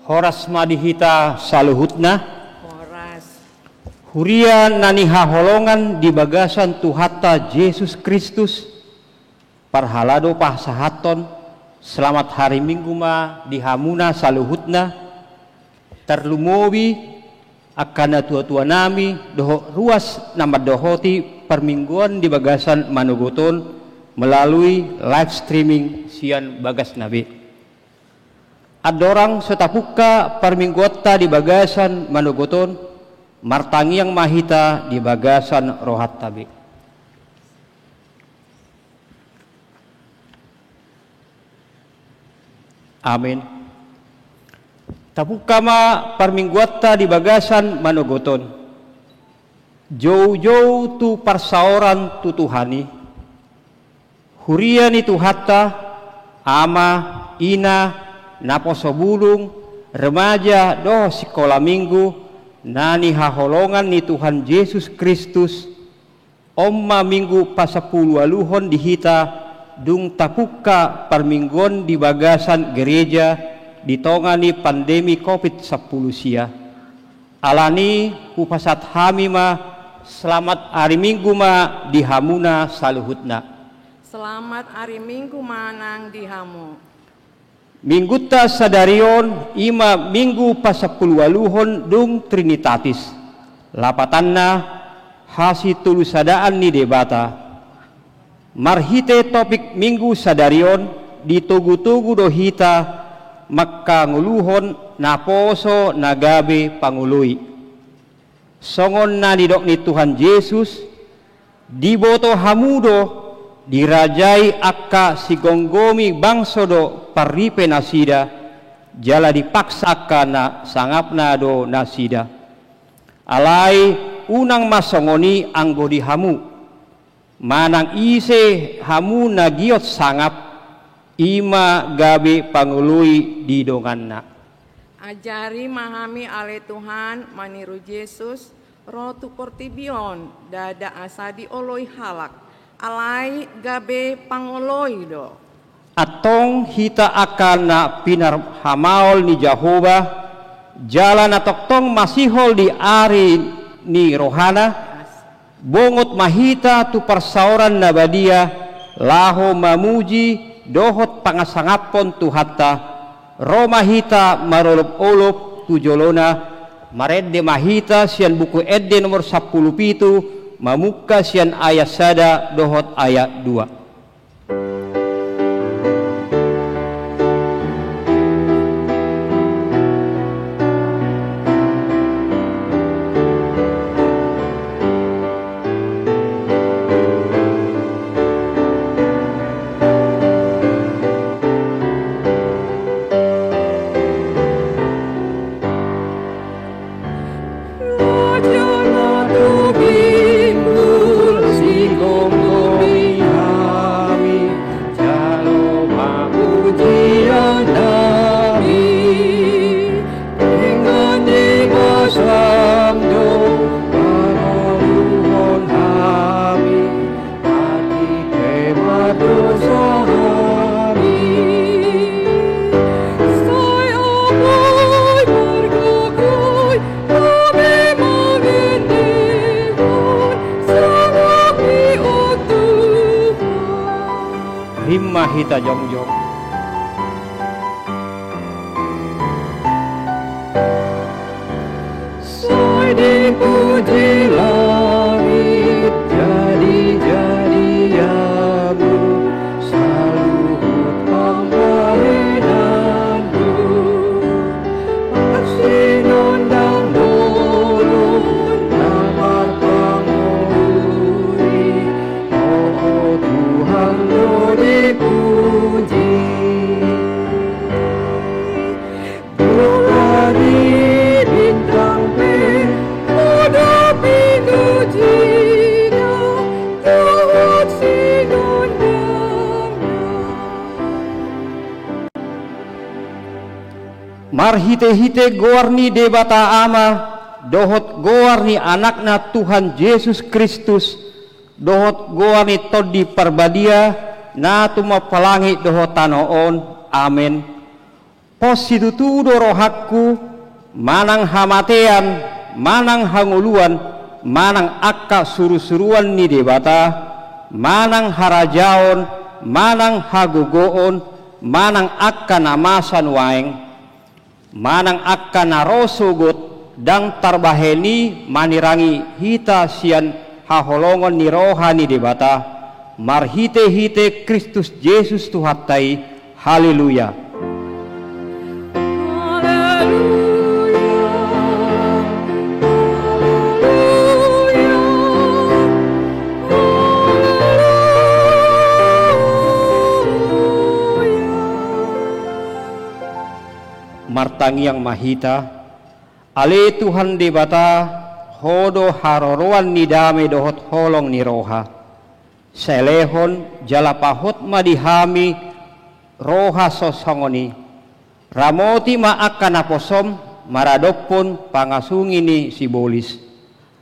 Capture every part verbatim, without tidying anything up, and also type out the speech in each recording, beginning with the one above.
Horas ma di hita saluhutna. Horas. Huria na nihaholongan di bagasan Tuhanta Jesus Kristus, parhalado pasahathon selamat hari Minggu ma di hamuna saluhutna, tarlumobi angka natuatuanami dohot ruas na mandohoti parmingguon di bagasan manogot on melalui live streaming sian bagasna be. Andorang so tapungka parmingguonta di bagasan manogot on, martangiang ma hita di bagasan rohanta be. Amen. Tapungka ma parmingguonta di bagasan manogot on. Joujou tu parsaoran tu Tuhan i. Huria ni Tuhanta, ama, ina, naposo bulung, remaja dohot sikola Minggu na nihaholongan ni Tuhan Jesus Kristus, on ma Minggu pasampuluualuhon di hita, dung tapungka parmingguon di bagasan gereja di tonga ni pandemi covid sampulu sia. Alani hupasahat hami ma selamat ari Minggu ma di hamuna saluhutna. Selamat ari Minggu ma nang di hamu. Minggunta sadari on i ma Minggu pasampuluualuhon dung Trinitatis, lapatanna hasitolusadaan ni Debata. Marhite topik Minggu sadari on, ditogutogu do hita mangkangoluhon naposo na gabe pangoloi. Songon na nidok ni Tuhan Jesus, diboto hamu do, dirajai angka sigomgomi bangso do parripe nasida, jala dipaksa angka na sangapna do nasida. Alai unang ma songon i anggo di hamu. Manang ise hamu na giot sangap, i ma gabe pangoloi di donganna. Ajari ma hami ale Tuhan, maniru Jesus, ro tu portibi on, ndada asa dioloi halak, alai gabe pangoloi do. Antong hita angka na pinarhamaol ni Jahowa, jala na tongtong masihol di ari ni rohana, bongot ma hita tu parsaoran na badia, laho mamuji dohot pangasangaphon Tuhanta, ro ma hita marolopolop tu jolona, marende ma hita sian Buku Ende nomor sampulu pitu, mamungka sian ayat sada dohot ayat dua. Rima hita jongjong. Sai dipuji langit jadi-jadianmu, saluhut pambahenanmu. Parsinondang bolon na marpangoli, o Tuhan do dipuji. Bulan ari bintang pe, Ho do pinujina dohot sinondangna. Marhitehite goar ni Debata Ama dohot goar ni Anakna Tuhan Jesus Kristus dohot goar ni Tondi Parbadia, na tumompa langit dohot tano on. Amen. Pos situtu do rohangku, manang hamatean, manang hangoluan, manang angka surusuruan ni Debata, manang harajaon, manang hagogoon, manang angka na masa nuaeng, manang angka na ro sogot, ndang tarbahen i manirangi hita sian haholongon ni roha ni Debata, marhitehite Kristus Jesus Tuhanta i. Haleluya. Martangiang ma hita. Ale Tuhan Debata, Ho do haroroan ni dame dohot holong ni roha. Sai lehon jala pahot ma di hami roha songon i. Ramoti ma angka naposom maradophon pangasungi ni sibolis,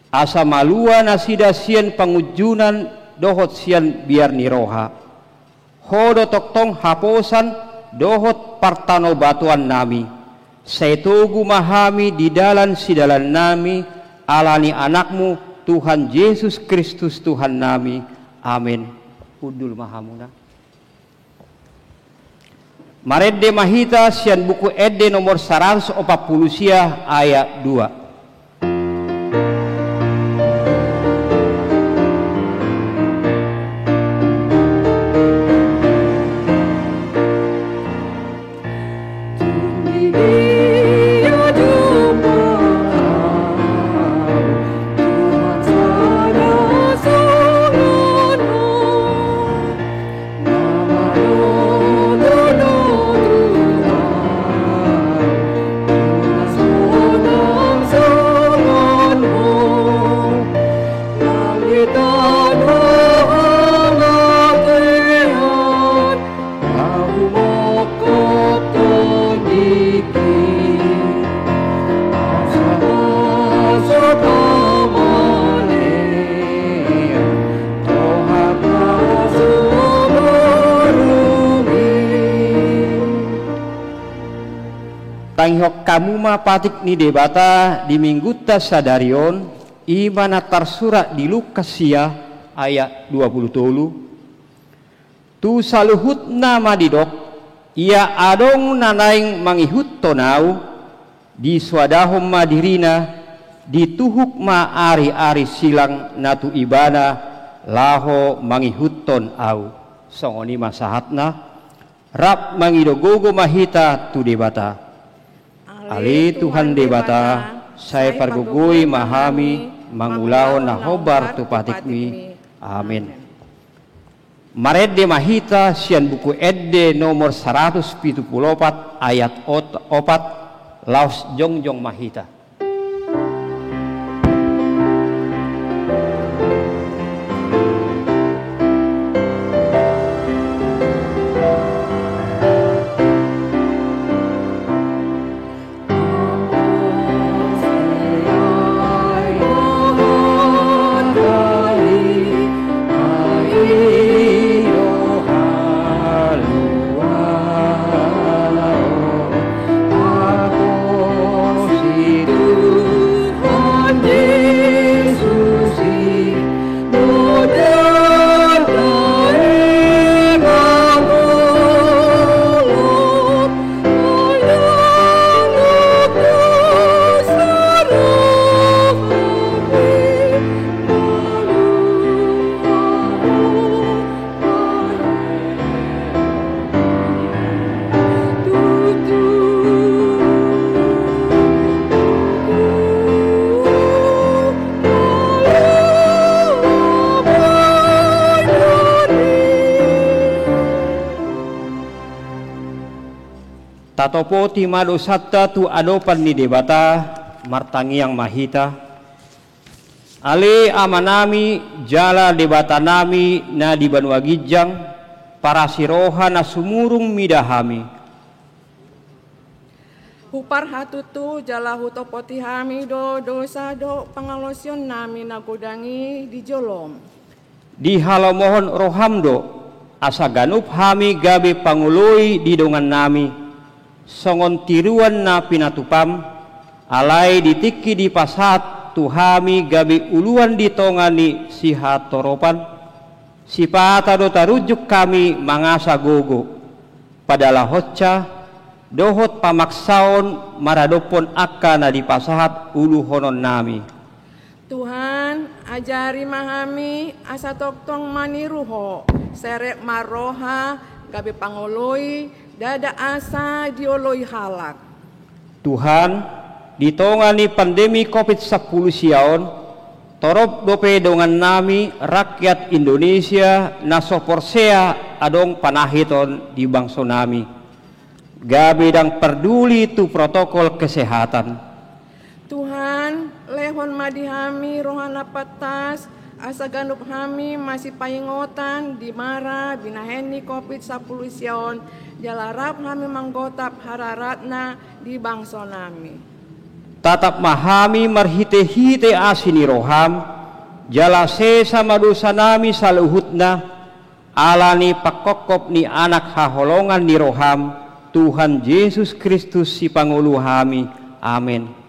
asa malua nasida sian pangunjunan dohot sian biar ni roha. Ho do tongtong haposan dohot partanobatoannami. Sai togu ma hami di dalan sidalannami, ala ni Anakmu, Tuhan Jesus Kristus Tuhannami. Amen. Hundul ma hamuna. Marende ma hita sian Buku Ende nomor saratus opat pulu sia, ayat dua. Tangihon hamu ma patik ni Debata di Minggunta sadari on, i ma na tarsurat di Lukas sia, ayat dua pulu tolu. Tu saluhutna ma didok, ia adong na naeng mangihuthon Ahu, disoadahon ma dirina, dituhuk ma ariari silang na tu ibana laho mangihuthon Ahu. Songon i ma sahatna. Rap mangido gogo ma hita tu Debata. Ale Tuhan Debata, sai pargogoi ma hami mangulahon na hombar tu patikmi. Amen. Marende ma hita sian Buku Ende nomor saratus pitu pulu opat, ayat ot-, opat, laos jongjong ma hita. Tatopoti ma dosanta tu adopan ni Debata, martangiang ma hita. Ale Amanami, jala Debatanami na di banua ginjang, parasi roha na sumurung mida hami. Huparhatutu jala hutopoti hami do dosa dohot pangalaosionnami na godang i di jolom. Dihalomohon roham do, asa ganup hami gabe pangoloi di dongannami. songon tiruan na pinatupam, alai di tingki dipasahat tu hami gabe uluan di tonga ni sihatoropan, sipata do tarunjuk hami mangasa gogo, padalahonsa, dohot pamaksaon maradophon angka na dipasahat uluhononnami. Tuhan, ajari ma hami asa tongtong maniru Ho, serep ma roha, gabe pangoloi, ndada asa dioloi halak. Tuhan, di tonga ni pandemi covid sampulu sia on, torop dope dongannami rakyat Indonesia na so porsea adong panahiton di bangsonami, gabe ndang parduli tu protokol kesehatan. Tuhan, lehon ma di hami roha na pantas, asa ganup hami masipaingotan di mara binahen ni covid sampulu sia on, jala rap hami manggotap hararatna di bangsonami. Tatap ma hami marhitehite asi ni roham, jala sesa ma dosanami saluhutna, ala ni pangkophop ni Anak haholongan ni roham, Tuhan Jesus Kristus Sipangolu hami. Amen.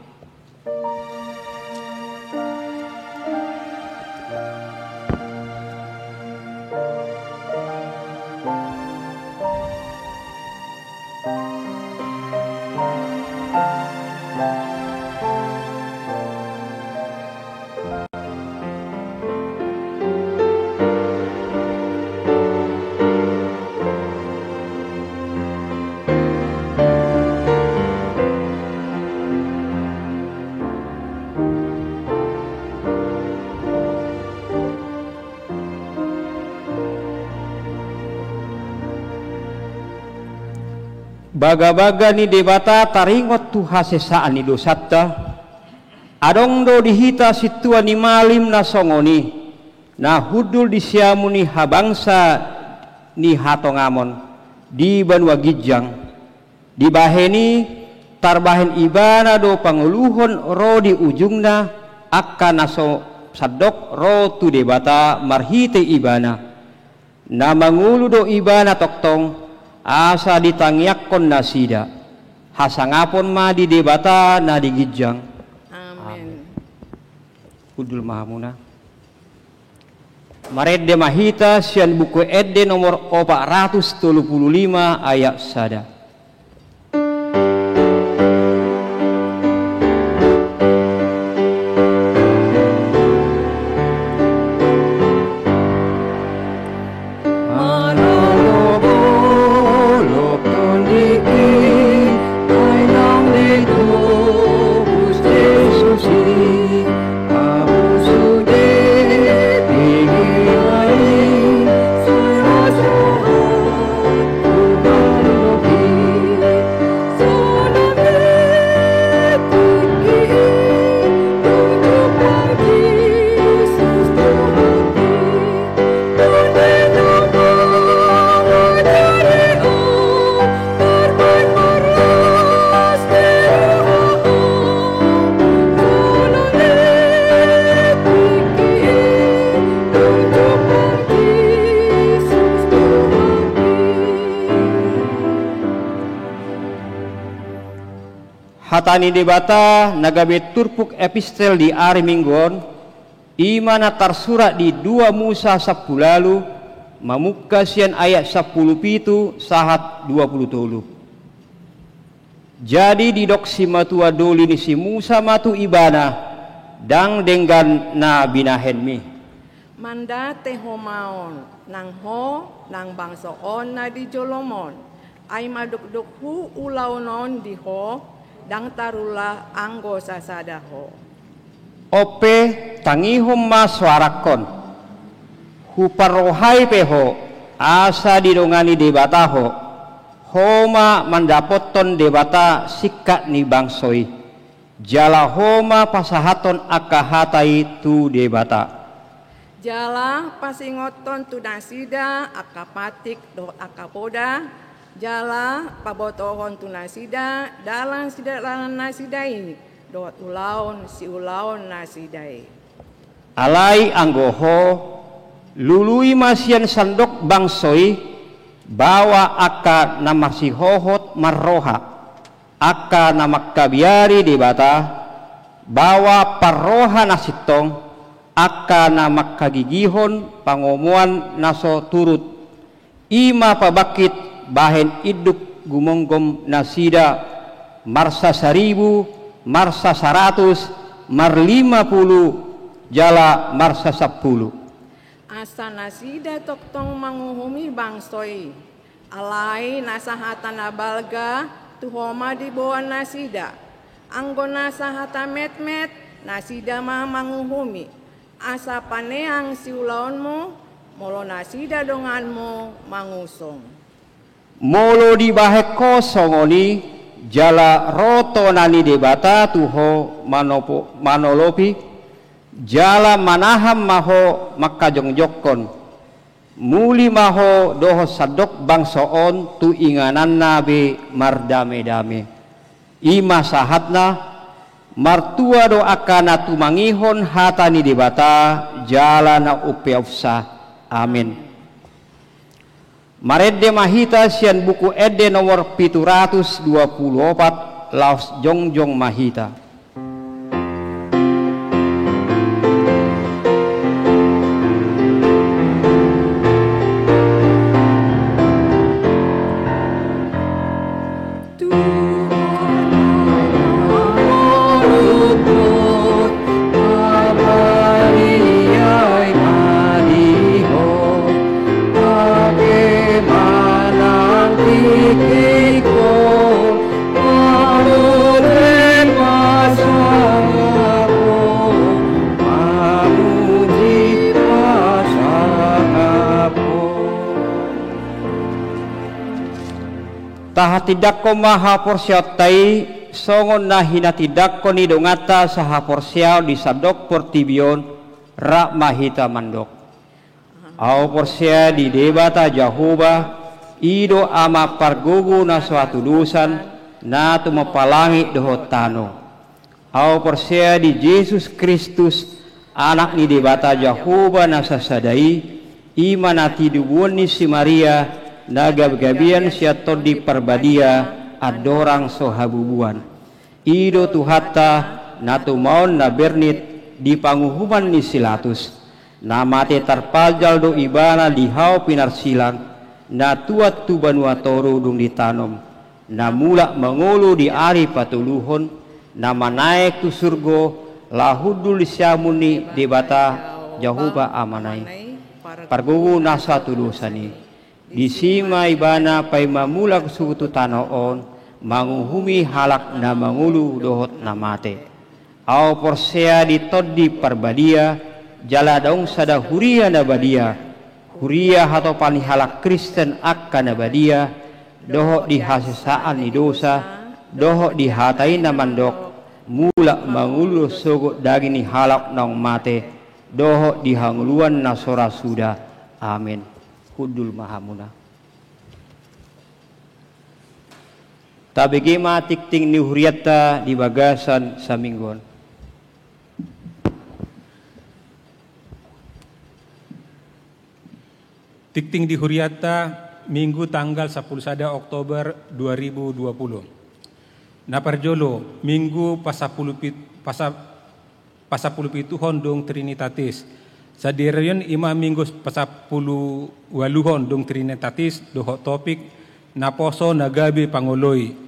Bagabaga ni Debata taringot tu hasesaan ni dosanta, adong do di hita sintua ni malim na songon i, na hundul di siamun ni habangsa ni hatongamon di banua ginjang. Dibahen i, tarbahen Ibana do pangoluhon ro di ujungna angka na so sandok ro tu Debata marhite Ibana. Na mangolu do Ibana tongtong, asa ditangiangkon nasida. Hasangapon ma di Debata na di ginjang. Amen. Amen. Hundul ma hamuna. Marende ma hita sian Buku Ende nomor opat ratus tolu pulu lima, ayat sada. Hata ni Debata na gabe turpuk epistel di ari Minggu on, i ma na tarsurat di dua Musa sampulu ualu, mamungka sian ayat sampulu pitu sahat dua pulu tolu. Jadi didok simatua doli ni si Musa ma tu ibana, ndang denggan na binahenmi. Mandate ho ma on, nang ho, nang bangso on na di jolom on. Ai madokdok hu ulaon on di ho, ndang tarula anggo sasada ho. On pe, tangihon ma soarangkon. Huparrohai pe ho, asa didongani Debata ho. Ho ma mandapothon Debata singkat ni bangso i. Jala ho ma pasahathon angka hata i tu Debata. Jala pasingothon tu nasida angka patik dohot angka poda, jala pabotohon tu nasida dalan sidalanan nasida i dohot ulaon siulaon nasida i. Alai anggo ho, lului ma sian sandok bangso i, baoa angka na marsihohot marroha, angka na mangkabiari Debata, baoa parroha na sintong, angka na manghagigihon pangomoan na so turut, i ma pabangkit bahen induk gumomgom nasida, marsa saribu, marsa saratus, marlima pulu, jala marsa sampulu. Asa nasida tongtong manguhumi bangso i. Alai nasa hata na balga tu Ho ma diboan nasida. Anggo nasa hata metmet, nasida ma manguhumi. Asa paneang siulaonmu, molo nasida donganmu mangusung. Molo dibahen ho songon i, jala ro tona ni Debata tu ho manopo-, manolopi, jala manahan ma ho manghajongjongkon. Muli ma ho dohot sandok bangso on tu ingananna be mardamedame. I ma sahatna, martua do angka na tumangihon hata ni Debata jala na umpeopsa. Amen. Marende ma hita sian Buku Ende nomor pitu ratus dua pulu opat, laos jongjong ma hita. Tahatindangkon ma haporseaonta i, songon na hinatindangkon ni donganta sahaporseaon di sandok portibi on, rap ma hita mandok. Ahu porsea di Debata Jahowa, i do Ama pargogo na so hatudosan, na tumompa langit dohot tano. Ahu porsea di Jesus Kristus, Anak ni Debata Jahowa na sasada i, i ma na tinubuan ni si Maria, na gabegabean sian Tondi Parbadia, andorang so habubuan. I do Tuhanta, na tumaon na bernit di panguhuman ni si Latus. Na mate tarpanjal do Ibana di hau pinarsilang, na tuat tu banua toru dung ditanom, na mulak mangolu di ari patoluhon, na manaek tu surgo, laho hundul di siamun ni Debata Jahowa Amana i. Pargogo na so hatudosan i. Disi ma Ibana paima mulak suhut tu tano on, manguhumi halak na mangolu dohot na mate. Ahu porsea di Tondi Parbadia, jala adong sada huria na badia, huria hatopan ni halak Kristen angka na badia, dohot di hasesaan ni dosa, dohot di hata i na mandok, mulak mangolu do sogot daging ni halak naung mate, dohot di hangoluan na so ra suda. Amen. Hundul ma hamuna. Tabege ma tingting ni hurianta di bagasan saminggu on. Tingting di hurianta, Minggu tanggal sampulu sada Oktober dua ribu dua puluh. Na parjolo, Minggu pasampulu pit-, pasa-, pasampulupitu hon dung Trinitatis. Sadarion i ma Minggu pasampuluualu hon dung Trinitatis dohot topik, Naposo na gabe pangoloi.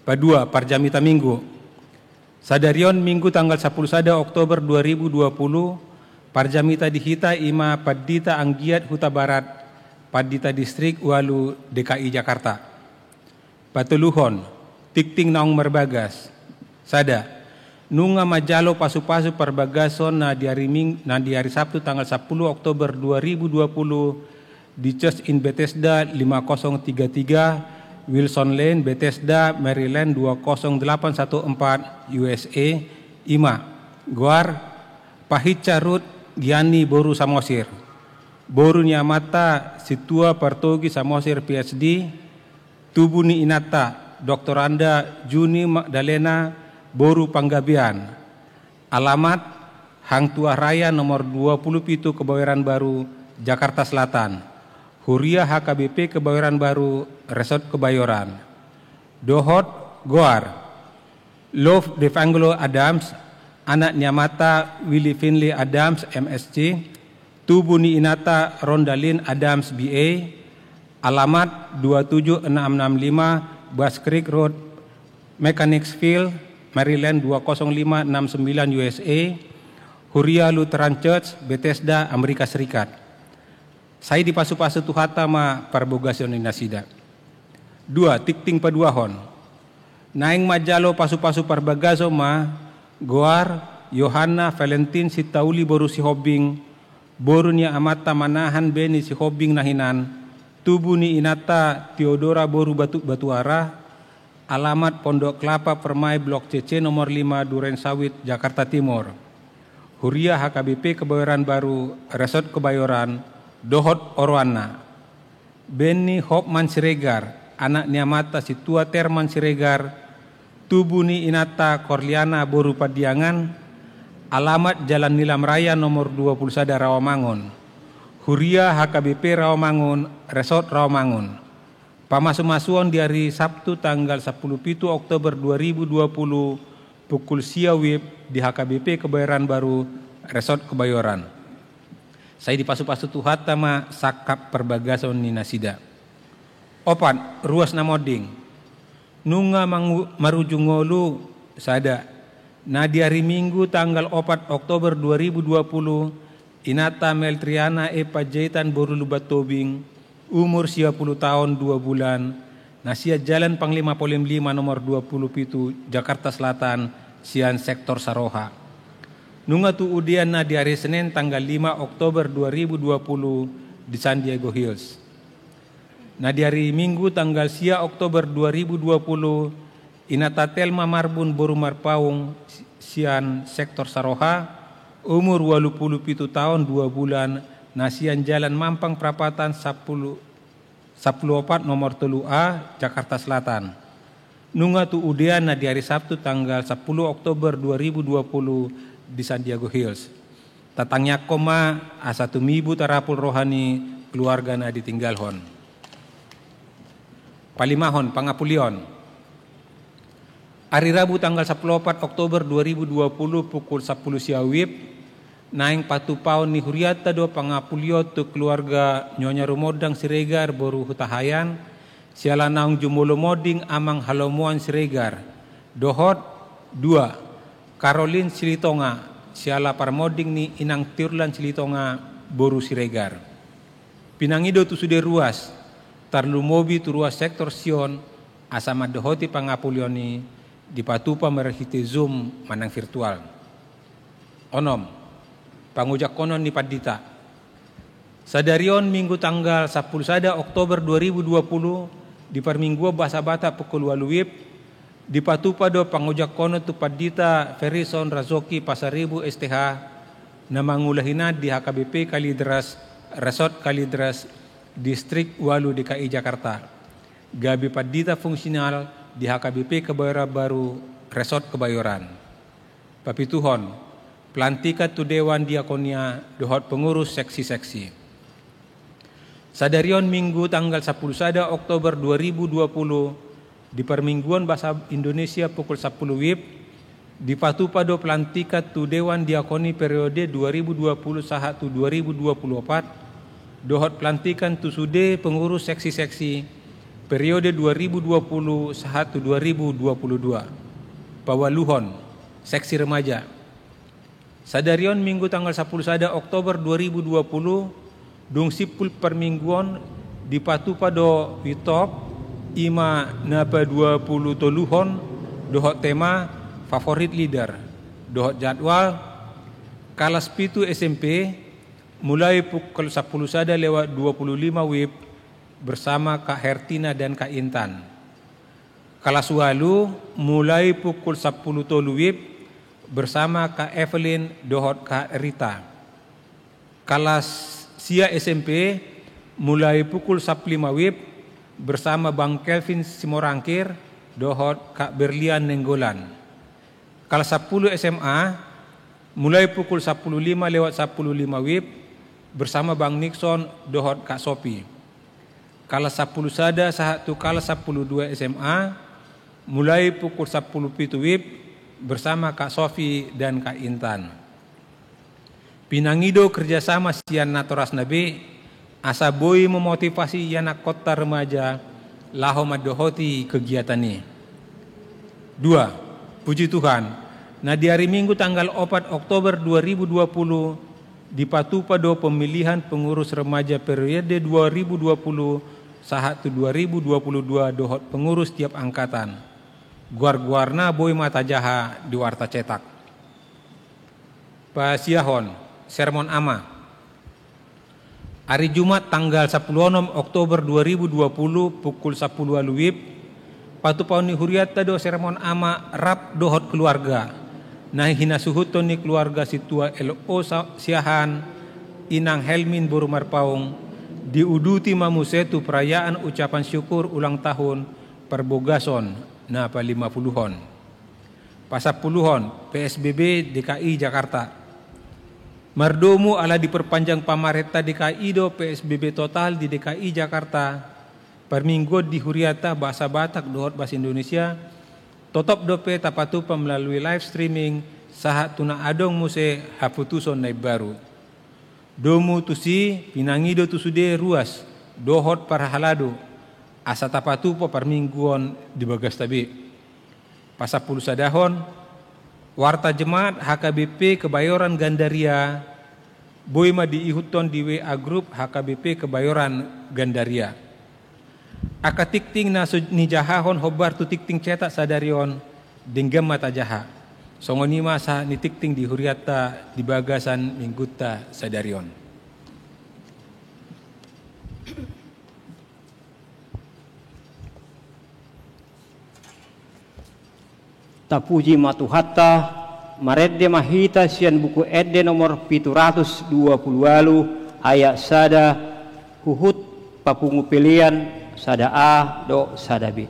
Padua, parjamita Minggu. Sadarion Minggu tanggal sampulu sada Oktober dua ribu dua puluh, parjamita di hita i ma Pandita Anggiat Hutabarat, Pandita Distrik ualu D K I Jakarta. Patoluhon, tingting naung marbagas. Sada, nunga manjalo pasupasu parbagason na di ari Ming-, na di ari Sabtu tanggal sampulu Oktober dua ribu dua puluh di Church in Bethesda lima kosong tiga tiga, Wilson Lane, Bethesda, Maryland dua kosong delapan satu empat, U S A, i ma, goar, Pahinsa Ruth Gianni boru Samosir. Boru ni amanta Sintua Partogi Samosir P H D, tubu ni inanta Doktoranda Juni Magdalena boru Panggabean. Alamat, Hang Tuah Raya nomor dua puluh pitu Kebayoran Baru, Jakarta Selatan. Huria H K B P Kebayoran Baru, Resort Kebayoran. Dohot Goar: Love Devangelo Adams, anak ni amanta Willy Finley Adams, M Sc, tubu ni inanta Rondalin Adams, B A, alamat dua tujuh enam enam lima Bass Creek Road, Mechanicsville, Maryland dua kosong lima enam sembilan, U S A, Huria Lutheran Church, Bethesda, Amerika Serikat. Sai dipasupasu Tuhanta ma parbagason ni nasida. Dua, tingting paduahon. Naeng manjalo pasupasu parbagason ma goar Yohanna Valentin Sitauli boru Sihombing, boru ni amanta Manahan, bini Sihombing na hinan, tubu ni inanta Teodora boru Batu, Batuara, alamat Pondok Kelapa Permai, Blok C C nomor lima, Duren Sawit, Jakarta Timur. Huria H K B P Kebayoran Baru, Resort Kebayoran, dohot oroanna. Benny Hopman Siregar, anak ni amanta Situa Terman Siregar, tubu ni inanta Korliana boru Pandiangan, alamat Jalan Nilam Raya nomor dua puluh sada, Rawamangun. Huria H K B P Rawamangun, Resort Rawamangun. Pamasumasuon di ari Sabtu tanggal sampulu pitu Oktober dua ribu dua puluh, pukul sia WIB di H K B P Kebayoran Baru, Resort Kebayoran. Sai dipasupasu Tuhanta ma sangkap parbagason ni nasida. Opat, ruas na monding. Nunga mangu-, marujung ngolu, sada. Na di ari Minggu tanggal opat Oktober dua ribu dua puluh, inanta Meltriana E Panjaitan boru Lumbantobing, umur sia pulu taon dua bulan, na sian Jalan Panglima Polim lima nomor dua puluh pitu, Jakarta Selatan, sian sektor Saroha. Nunga tuudean na di ari Senin tanggal lima Oktober dua ribu dua puluh di San Diego Hills. Na di ari Minggu tanggal sia Oktober dua ribu dua puluh, inanta Telma Marbun boru Marpaung, si-, sian sektor Saroha, umur ualu pulu pitu taon dua bulan, na sian Jalan Mampang Prapatan sampulu, sampulu opat nomor tolu A, Jakarta Selatan. Nunga tuudean na di ari Sabtu tanggal sampulu Oktober dua ribu dua puluh di San Diego Hills. Tatangiangkon ma asa tumibu tarapul roha ni keluarga na ditinggalhon. Palimahon, pangapulion. Ari Rabu tanggal sampulu opat Oktober dua ribu dua puluh pukul sampulu sia WIB, naeng patupaon ni hurianta do pangapulion tu keluarga Nyonya Rumondang Siregar boru Hutahaean, siala naung jumolo monding amang halomoan Siregar, dohot, dua, Karolin Silitonga, siala parmonding ni inang Tiurlan Silitonga boru Siregar. Pinangido tu sude ruas, tarlumobi tu ruas sektor Sion, asa mandohoti pangapulion i dipatupa marhite Zoom manang virtual. Onom, pangojangkonon ni pandita. Sadari on Minggu tanggal sampulu sada Oktober dua ribu dua puluh, di parmingguon bahasa Batak pukul ualu WIB, dipatupa do pangojangkonon tu Pandita Ferison Razoki Pasaribu S T H, na mangula hinan di H K B P Kalideres, Resort Kalideres, Distrik ualu D K I Jakarta. Gabe pandita fungsional di H K B P Kebayoran Baru, Resort Kebayoran. Papituhon, pelantikan tu Dewan Diakonia dohot pengurus seksi-seksi. Sadari on Minggu tanggal sampulu sada Oktober dua ribu dua puluh, di parmingguon bahasa Indonesia pukul sampulu WIB, dipatupa do pelantikan tu Dewan Diakoni periode dua ribu dua puluh sahat tu dua ribu dua puluh opat, dohot pelantikan tu sude pengurus seksi-seksi periode dua ribu dua puluh sahat tu dua ribu dua puluh dua. Paualuhon, seksi remaja. Sadari on Minggu tanggal sampulu sada Oktober dua ribu dua puluh, dung simpul parmingguon, dipatupa do WITOP, i ma na paduapulutoluhon, dohot tema favorit leader, dohot jadwal, kalas pitu S M P, mulai pukul sampulu sada lewat dua puluh lima WIB, bersama Kak Hertina dan Kak Intan. Kalas ualu, mulai pukul sampulu tolu WIB, bersama Kak Evelyn dohot Kak Rita. Kalas sia S M P, mulai pukul sampulu lima WIB, bersama Bang Kelvin Simorangkir dohot Kak Berlian Nenggolan. Kalas sampulu S M A, mulai pukul sampulu lima lewat sampulu lima WIB, bersama Bang Nixon dohot Kak Sopi. Kalas sampulu sada sahat tu kalas sampulu dua S M A, mulai pukul sampulu pitu wib bersama Kak Sofi dan Kak Intan. Pinangido kerjasama sian natorasna be, asa boi memotivasi ianakhonta remaja laho mandohoti kegiatan i. Dua, puji Tuhan, na di ari Minggu tanggal opat Oktober dua ribu dua puluh, dipatupa do pemilihan pengurus remaja periode dua ribu dua puluh sahat tu dua ribu dua puluh dua dohot pengurus tiap angkatan. Goar-goarna boi ma tajaha di warta cetak. Pasiahon, sermon ama. Ari Jumat tanggal sampulu onom Oktober dua ribu dua puluh pukul sampulu ualu wib, patupaon ni hurianta do sermon ama rap dohot keluarga, na hinasuhuton ni keluarga Sintua L O Sa-, Siahaan, Inang Helmin boru Marpaung, diuduti ma muse tu perayaan ucapan syukur ulang tahun parbogason na palima puluhon. Pasampuluhon, P S B B D K I Jakarta. Mardomu ala diperpanjang pamarenta D K I do P S B B total di D K I Jakarta, parmingguon di hurianta bahasa Batak dohot bahasa Indonesia, totop dope tapatupa melalui live streaming, sahat tu na adong muse haputuson na imbaru. Domu tusi, pinangido tu sude ruas dohot parhalado, asa tapatupa parmingguon di bagasta be. Pasampulu sadahon, warta jemaat H K B P Kebayoran Gandaria, boi ma diihuthon di W A grup H K B P Kebayoran Gandaria. Angka tingting na so nijahahon hombar tu tingting cetak sadari on, denggan ma tajaha. Songon i ma sahat ni tingting di hurianta di bagasan minggunta sadari on. Tapuji ma Tuhanta, marende ma hita sian Buku Ende nomor pitu ratus dua pulu ualu, ayat sada, huhut papungu pelean sada A dohot sada B.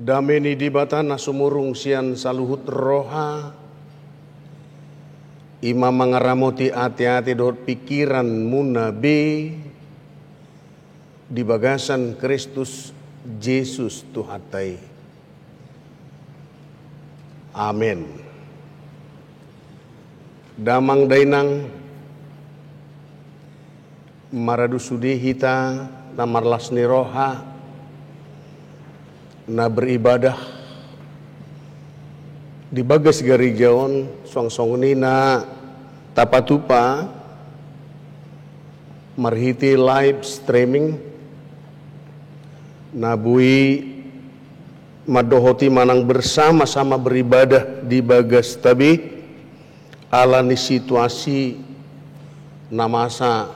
Dame ni Debata na sumurung sian saluhut roha, i ma mangaramoti ateate dohot pingkiranmuna be di bagasan Kristus Jesus Tuhanta i. Amen. Damang dainang, maradu sude hita na marlas ni roha, na beribadah di bagas gareja on, suang songon i na Tapatupa marhite live streaming na boi mandohoti manang bersama-sama beribadah di bagasta be, ala ni situasi na masa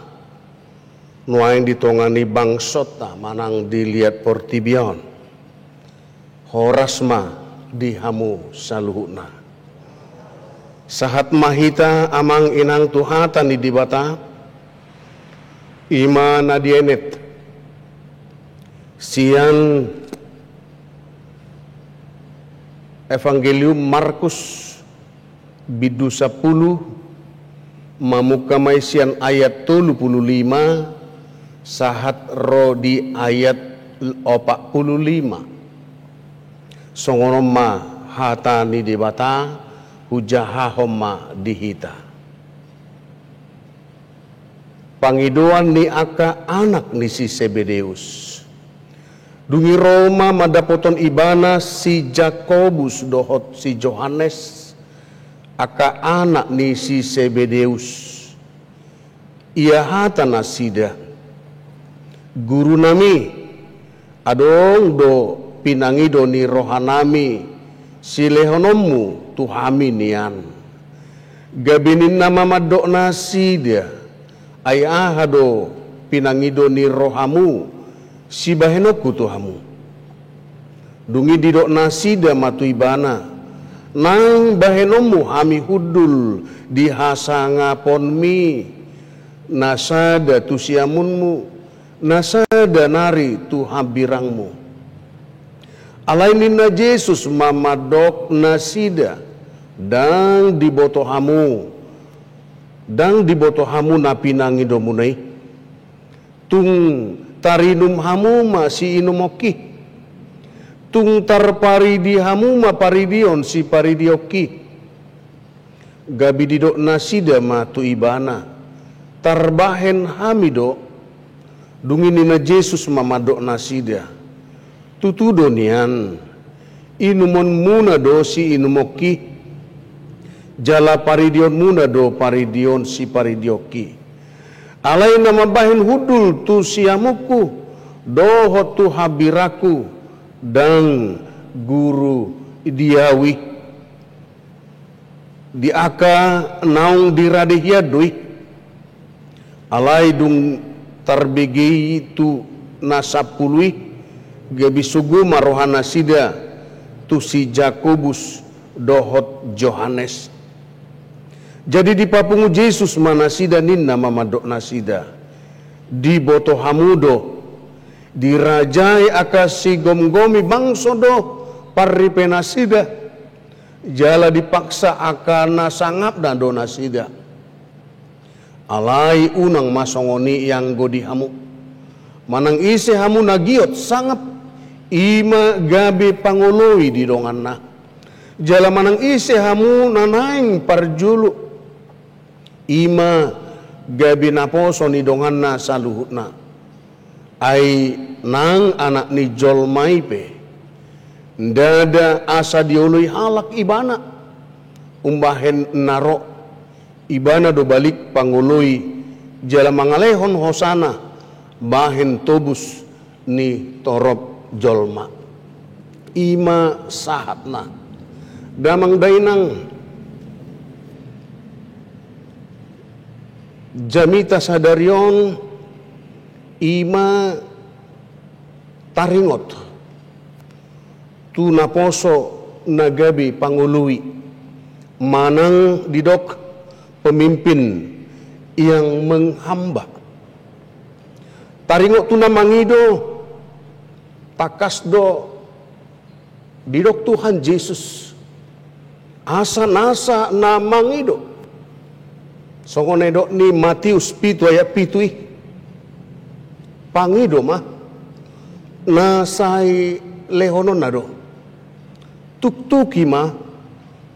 nuaeng di tonga ni bangsonta manang di liat portibi on. Horas ma di hamu saluhutna. Sahat ma hita amang inang tu hata ni Debata, i ma na dienet sian Evangelium Markus, bindu sampulu, mamungka ma i sian ayat tolu pulu lima sahat ro di ayat opat pulu lima. Songon on ma hata ni Debata, hujahahon ma di hita. Pangidoan ni angka anak ni si Sebedeus. Dung i ro ma mandapothon ibana si Jakobus dohot si Johannes, angka anak ni si Sebedeus. Ia hata nasida: Gurunami, adong do pinangido ni rohanami silehononmu tu hami nian. Gabe ninna ma mandok nasida: Ai aha do pinangido ni rohamu sibahenonku tu hamu? Dung i didok nasida ma tu ibana: Naeng bahenonmu hami hundul di hasangaponmi, na sada tu siamunmu, na sada nari tu hambirangmu. Alai ninna Jesus ma mandok nasida: Ndang diboto hamu, ndang diboto hamu na pinangidomuna i. Tung tarinum hamu ma siinumon i? Tung tarparidi hamu ma paridion siparidionki? Gabe didok nasida ma tu ibana: Tarbahen hami do. Dung i ninna Jesus ma mandok nasida: Tutu do nian, inumonmuna do siinumonki, jala paridionmuna do paridion siparidionki. Alai na mambahen hundul tu siamunku dohot tu hambirangku, ndang guru di ahu i. Di angka naung dirade hian do i. Alai dung tarbege i tu na sampulu i, gabe sogo ma rohanasida tu si Jakobus dohot Johannes. Jadi dipapungu Jesus ma nasida, ninna ma mandok nasida: Diboto hamu do, dirajai angka sigomgomi bangso do parripenasida, jala dipaksa angka na sangapna do nasida. Alai unang ma songon i ianggo di hamu. Manang ise hamu na giot sangap, i ma gabe pangoloi di donganna. Jala manang ise hamu na naeng parjolo, i ma gabe naposo ni donganna saluhutna. Ai nang Anak ni jolma i pe, ndada asa dioloi halak ibana. Umbahen na ro, ibana do balik pangoloi jala mangalehon hosana bahen tobus ni torop jolma. I ma sahatna. Damang dainang, jamita sadari on, i ma taringot tu naposo na gabe pangoloi, manang didok pemimpin yang menghamba. Taringot tu na mangido, tangkas do didok Tuhan Jesus asa nasa na mangido. Songon na nidok ni Matius pitu ayat pitu i: Pangido ma, na sai lehononna do. Tuktuki ma,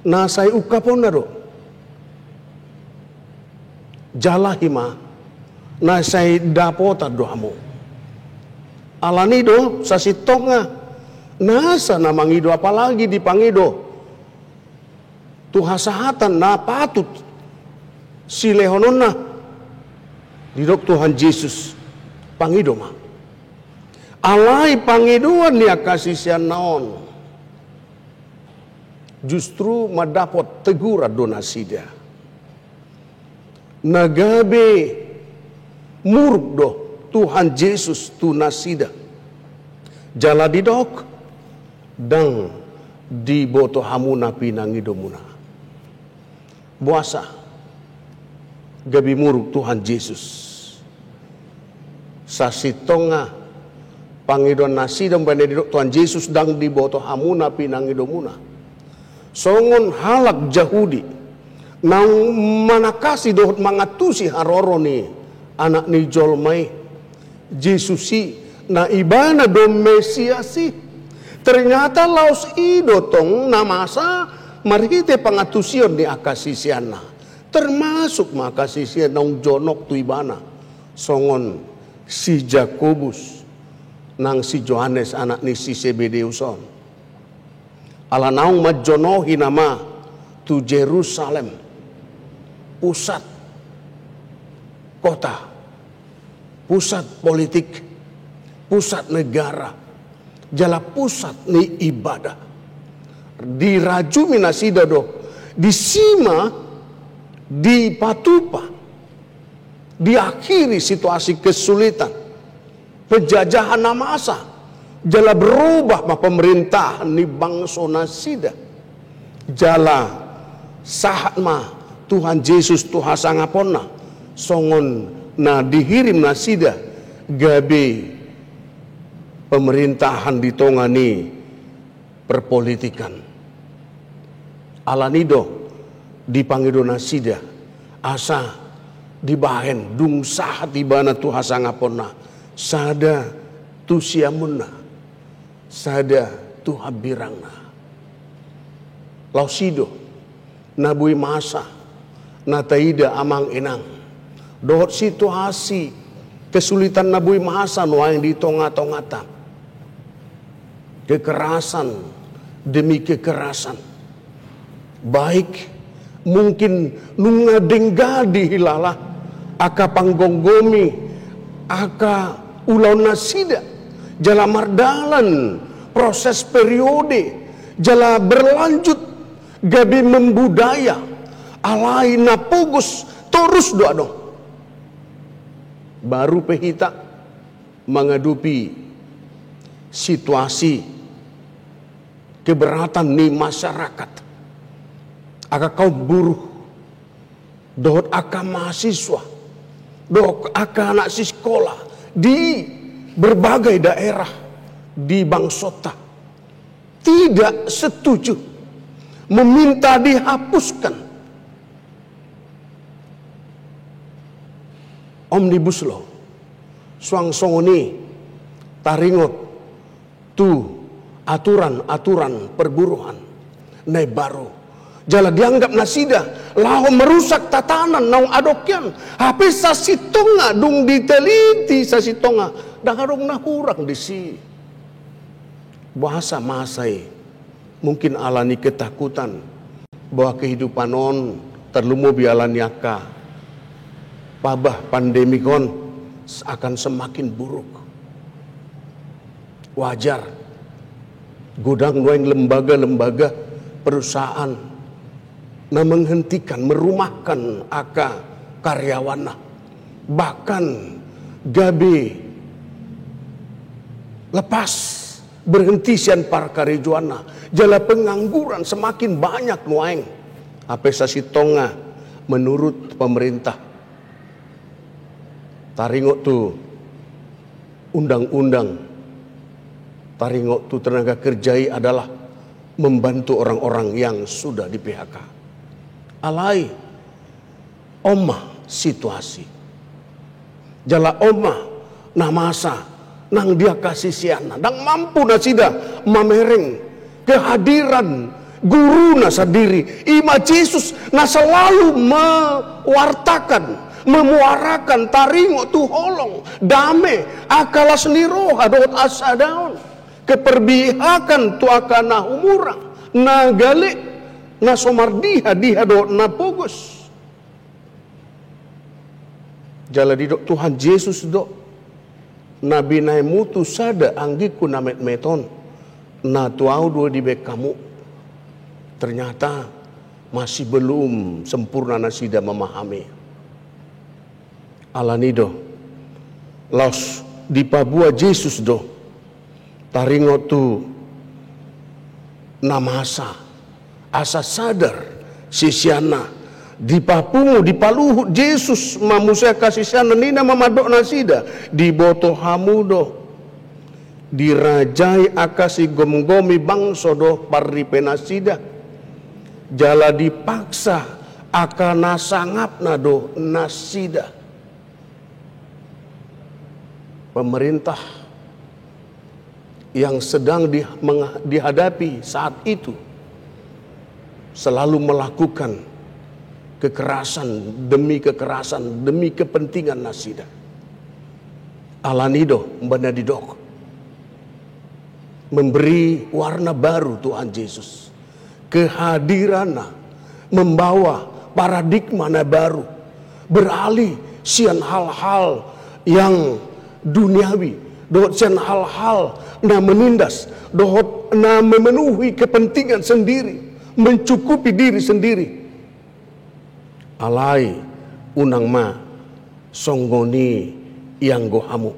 na sai ungkaponna do. Jalahi ma, na sai dapotan do hamu. Alani do sasintongna, nasa na mangido, apalagi dipangido tu hasahatan na patut Silehononna, didok Tuhan Jesus, pangido ma. Alai pangidoan ni angka siseanna on justru mandapot teguran do nasida. Na gabe muruk do Tuhan Jesus tu nasida. Jala didok, ndang diboto hamu na pinangidomuna. Boasa gabe muruk Tuhan Jesus? Sasintongna pangidoan nasida umbahen na didok Tuhan Jesus, ndang diboto hamu na pinangidomuna. Songon halak Jahudi naung manangkasi dohot mangantusi haroro ni Anak ni jolma i, Jesus i, na ibana do Mesias i. Ternyata laos i do tong na masa marhite pangantusion ni angka siseanna, termasuk ma angka sisean naung jonok tu ibana, songon si Jakobus nang si Johannes anak ni si Sebedeus on. Ala naung manjonohi nama tu Jerusalem, pusat kota, pusat politik, pusat negara, jala pusat ni ibadah. Dirajumi nasida do, disi ma dipatupa, diakhiri situasi kesulitan, penjajahan na masa, jala berubah ma pemerintahan ni bangso nasida. Jala sahat ma Tuhan Jesus tu hasangaponna, songon na dihirim nasida gabe pemerintahan di tonga ni perpolitikan. Alani do dipangido nasida, asa dibahen dung sahat ibana tu hasangaponna, sada tu siamunna, sada tu hambirangna. Laos i do na boi masa na taida amang inang, dohot situasi kesulitan na boi masa nuaeng di tonga-tongata. Kekerasan demi kekerasan. Baik mungkin nunga denggan dihilala angka panggomgomi angka ulaon nasida, jala mardalan proses periode, jala berlanjut gabe membudaya, alai na pogos torus do adong. Baru pe hita mangadopi situasi keberatan ni masyarakat, angka kaum buruh, dohot angka mahasiswa, dohot angka anak sikola di berbagai daerah di bangsonta tidak setuju, meminta dihapuskan Omnibus Law. Suang songon i taringot tu aturan-aturan perburuan na imbaru. Jala dianggap nasida laho merusak tatanan naung adong i an. Hape sasintongna dung diteliti sasintongna, ndang adong na hurang disi. Boasa masa i? Mungkin alani ketakutan bahwa kehidupan on, tarlumobi alani angka wabah pandemik on, akan semakin buruk. Wajar godang nuaeng lembaga-lembaga, perusahaan na menghentikan, merumahkan angka karyawanna, bahkan gabe lepas, berhenti sian parkarejoanna, jala pengangguran semakin banyak nuaeng. Hape sasintongna menurut pemerintah, taringot tu undang-undang, taringot tu tenaga kerja i adalah membantu orang-orang yang sudah di P H K. Alai on ma situasi. Jala on ma na masa nang di angka siseanna, ndang mampu nasida mamereng kehadiran guruna sandiri, i ma Jesus na selalu mewartakan, memuarakan taringot tu holong, dame, angka las ni roha dohot hasadaon, keperpihakan tu angka na humurang, na gale, na so mardiha-diha dohot na pogos. Jala didok Tuhan Jesus do, na binaenmu tu sada anggingku na metmet on, na tu ahu do dibaen hamu. Ternyata masih belum sempurna nasida memahami. Alani do, laos dipaboa Jesus do, taringot tu na masa, asa sadar siseanna. Dipapungu, dipaluhut Jesus ma muse angka siseanna, ninna ma mandok nasida, diboto hamu do, dirajai angka sigomgomi bangso do parripenasida, jala dipaksa angka na sangapna do nasida. Pemerintah yang sedang di-, mengha-, dihadapi saat itu selalu melakukan kekerasan demi kekerasan demi kepentingan nasida. Alani do, umbahen na didok, memberi warna baru Tuhan Jesus. Kehadiranna membawa paradigma na baru, beralih sian hal-hal yang duniawi, dohot sian hal-hal na menindas, dohot na memenuhi kepentingan sendiri, mencukupi diri sendiri. Alai unang ma songon i ianggo hamu.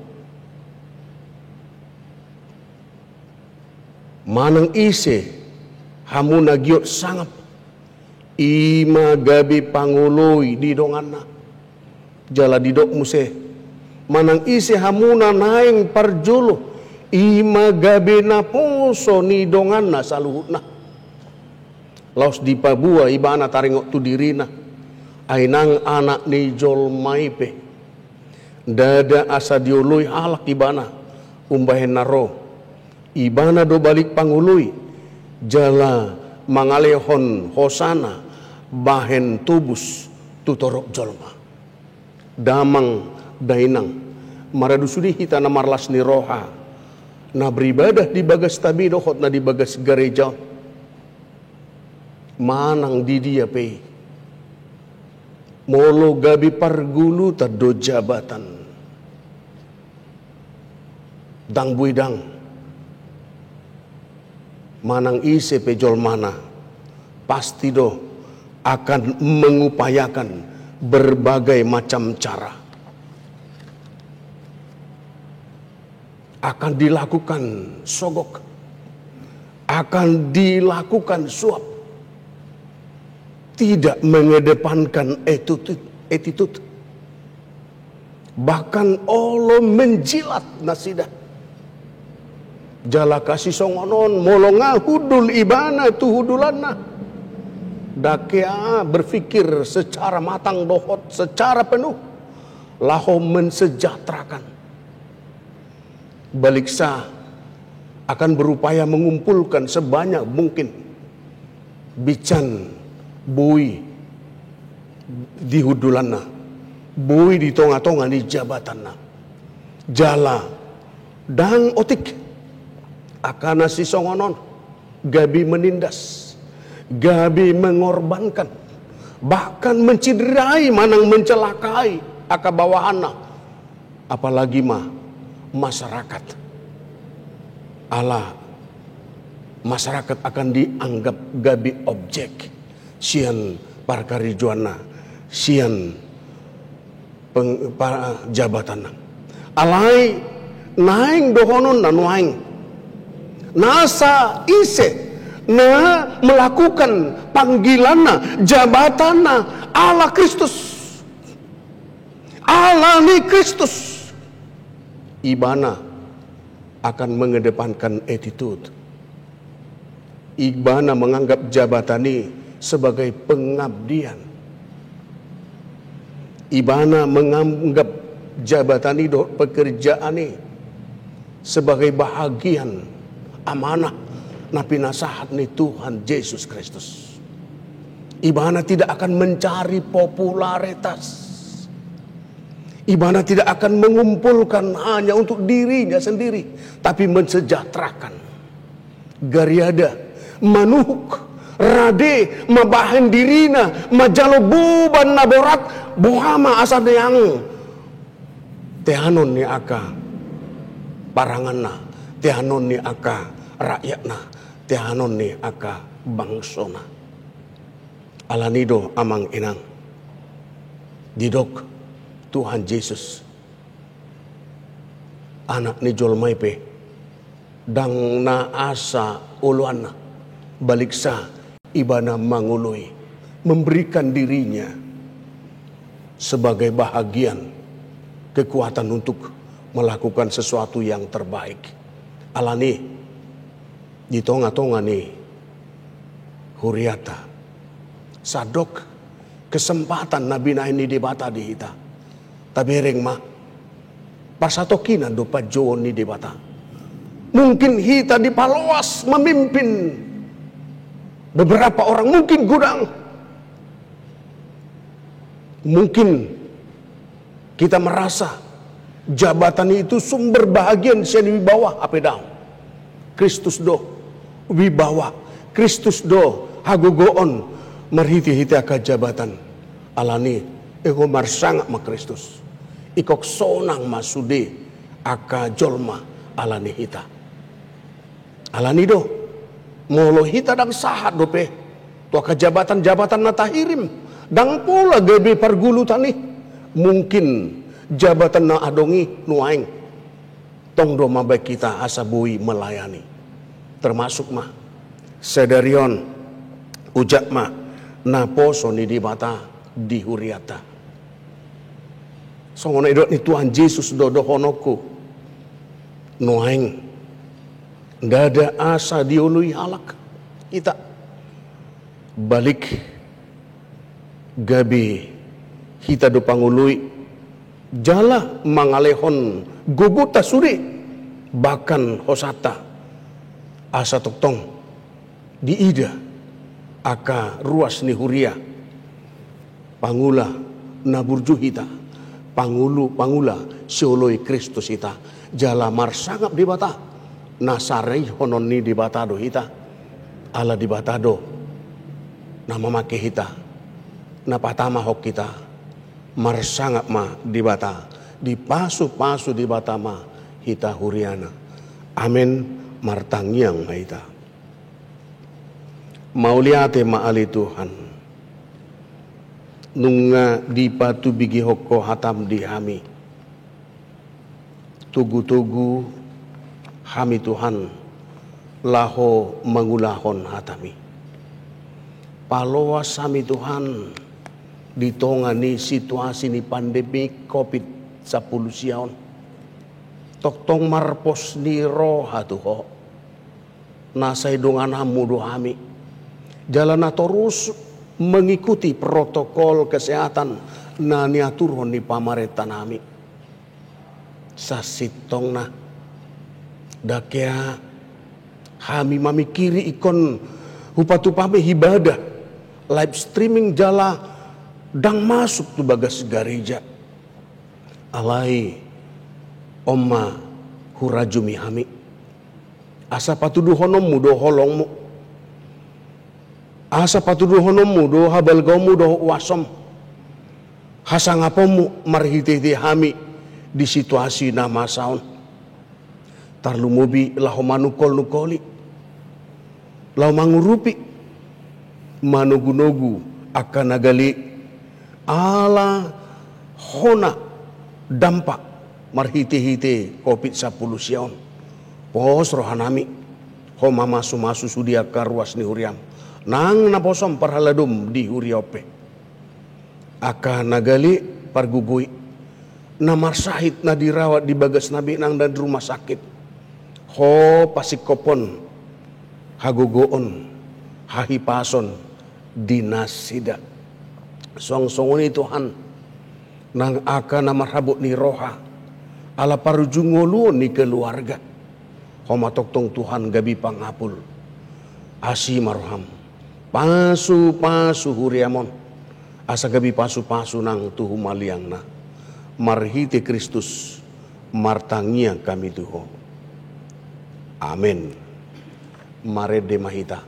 Manang ise hamu na giot sangap, i ma gabe pangoloi di donganna. Jala didok muse, manang ise hamu na naeng parjolo, i ma gabe naposo ni donganna saluhutna. Laos dipaboa ibana taringot tu dirina, ai nang Anak ni jolma i pe ndada asa dioloi halak ibana. Umbahen na ro, ibana do balik pangoloi, jala mangalehon hosana bahen tobus tu torop jolma. Damang dainang, maradu sude hita na marlas ni roha, na beribadah di bagasta be dohot na di bagas gareja on, manang di dia pe i, molo gabe pargulutan do jabatan, ndang boi ndang, manang ise pe jolmana, pasti do akan mengupayakan berbagai macam cara. Akan dilakukan sogok, akan dilakukan suap, tidak mengedepankan attitude, attitude. Bahkan olo menjilat nasida. Jala angka sisongon on, molo nga hundul ibana tu hundulanna, ndang hea berpikir secara matang dohot secara penuh laho mensejahterakan. Baliksa akan berupaya mengumpulkan sebanyak mungkin binsan boi di hundulanna, boi di tonga-tonga ni jabatanna. Jala ndang otik angka na sisongon on gabe menindas, gabe mengorbankan, bahkan menciderai manang mencelakai angka bawahanna, apalagi ma masyarakat. Ala masyarakat akan dianggap gabe objek sian parkarejoanna, sian peng-, pa-, jabatanna. Alai naeng dohononna nuaeng, nasa ise na melakukan panggilanna, jabatanna ala Kristus, ala ni Kristus, ibana akan mengedepankan attitude. Ibana menganggap jabatan i sebagai pengabdian. Ibana menganggap jabatan i dohot pekerjaan i sebagai bahagian amanah na pinasahat ni Tuhan Jesus Kristus. Ibana tidak akan mencari popularitas. Ibana tidak akan mengumpulkan hanya untuk dirinya sendiri, tapi mensejahterakan. Gariada, manuhuk, rade, mambahen dirina, manjalo boban na borat, boha ma asa neang teanon ni angka paranganna, teanon ni angka rakyatna, teanon ni angka bangsona. Alani do, amang inang, didok Tuhan Jesus, Anak ni jolma i pe ndang na asa oloanna, baliksa Ibana mangoloi, memberikan dirinya sebagai bahagian kekuatan untuk melakukan sesuatu yang terbaik. Alani, di tonga-tonga ni huriata, sandok kesempatan na binahen ni Debata di hita. Tabereng ma, parsatongkinan do panjouon ni Debata. Mungkin hita dipaloas memimpin beberapa orang, mungkin godang. Mungkin kita merasa jabatan itu sumber bahagia sian wibawa, hape daong. Kristus do wibawa, Kristus do hagogoon. Marhite-hite angka jabatan, alani i, ego marsangap ma Kristus. Ingkon sonang ma sude angka jolma alani hita. Alani do, molo hita ndang sahat dope tu angka jabatan-jabatan na tahirim, ndang pola gabe pargulutan i. Mungkin jabatan na adong i nuaeng tong do mambahen hita asa boi melayani. Termasuk ma sadari on, ujak ma naposo ni Debata di huriata. Songon na nidok ni Tuhan Jesus do dohononku, nuaeng ndada asa dioloi halak hita. Balik, gabe hita do pangoloi jala mangalehon gogonta sude, bahkan hosanta, asa tongtong diida angka ruas ni huria, pangula na burju hita, pangulu, pangula sioloi Kristus hita, jala marsangap Debata, na sarihonon ni Debata do hita, ala Debata do na mamake hita, na patamahon hita. Marsangap ma Debata, dipasupasu Debata ma hita huriana. Amen. Martangiang ma hita. Mauliate ma ale Tuhan, nunga dipatubegehon Ho hatam di hami. Togutogu hami Tuhan, laho mangulahon hatam i. Paloas hami Tuhan, di tonga ni situasi ni pandemi covid sampulu sia on. Tongtong marpos ni roha tu Ho. Na sai dongananmu do hami, jala na torus mengikuti protokol kesehatan na niaturhon ni pamarenta nami. Sasintongna, ndang hea hami mamingkiri ingkon hupatupa hami ibadah live streaming jala ndang masuk tu bagas gareja. Alai on ma hurajumi hami, asa patuduhononmu do holongmu, asa patuduhononmu do habalgaonmu do uasom, hasangaponmu marhitehite hami di situasi na masa on. Tarlumobi laho manungkolnungkoli, laho mangurupi, manogunogu angka na gale ala hona dampak marhitehite covid sampulu sia on. Pos rohanami, Ho mamasumasu sude angka ruas ni huriam, nang naposom parhaladom di huria on pe. Angka na gale pargogoi, na marsahit na dirawat di bagas na benang dan rumah sakit, Ho pasingkophon hagogoon, hahipason di nasida. Suang songon i Tuhan, nang angka na marhabot ni roha ala parujung ngoluon ni keluarga, Ho ma tongtong Tuhan gabe pangapul. Asi ma roham, pasupasu huriam on, asa gabe pasupasu nang tu humaliangna. Marhite Kristus martangiang hami tu Ho. Amen. Marende ma hita.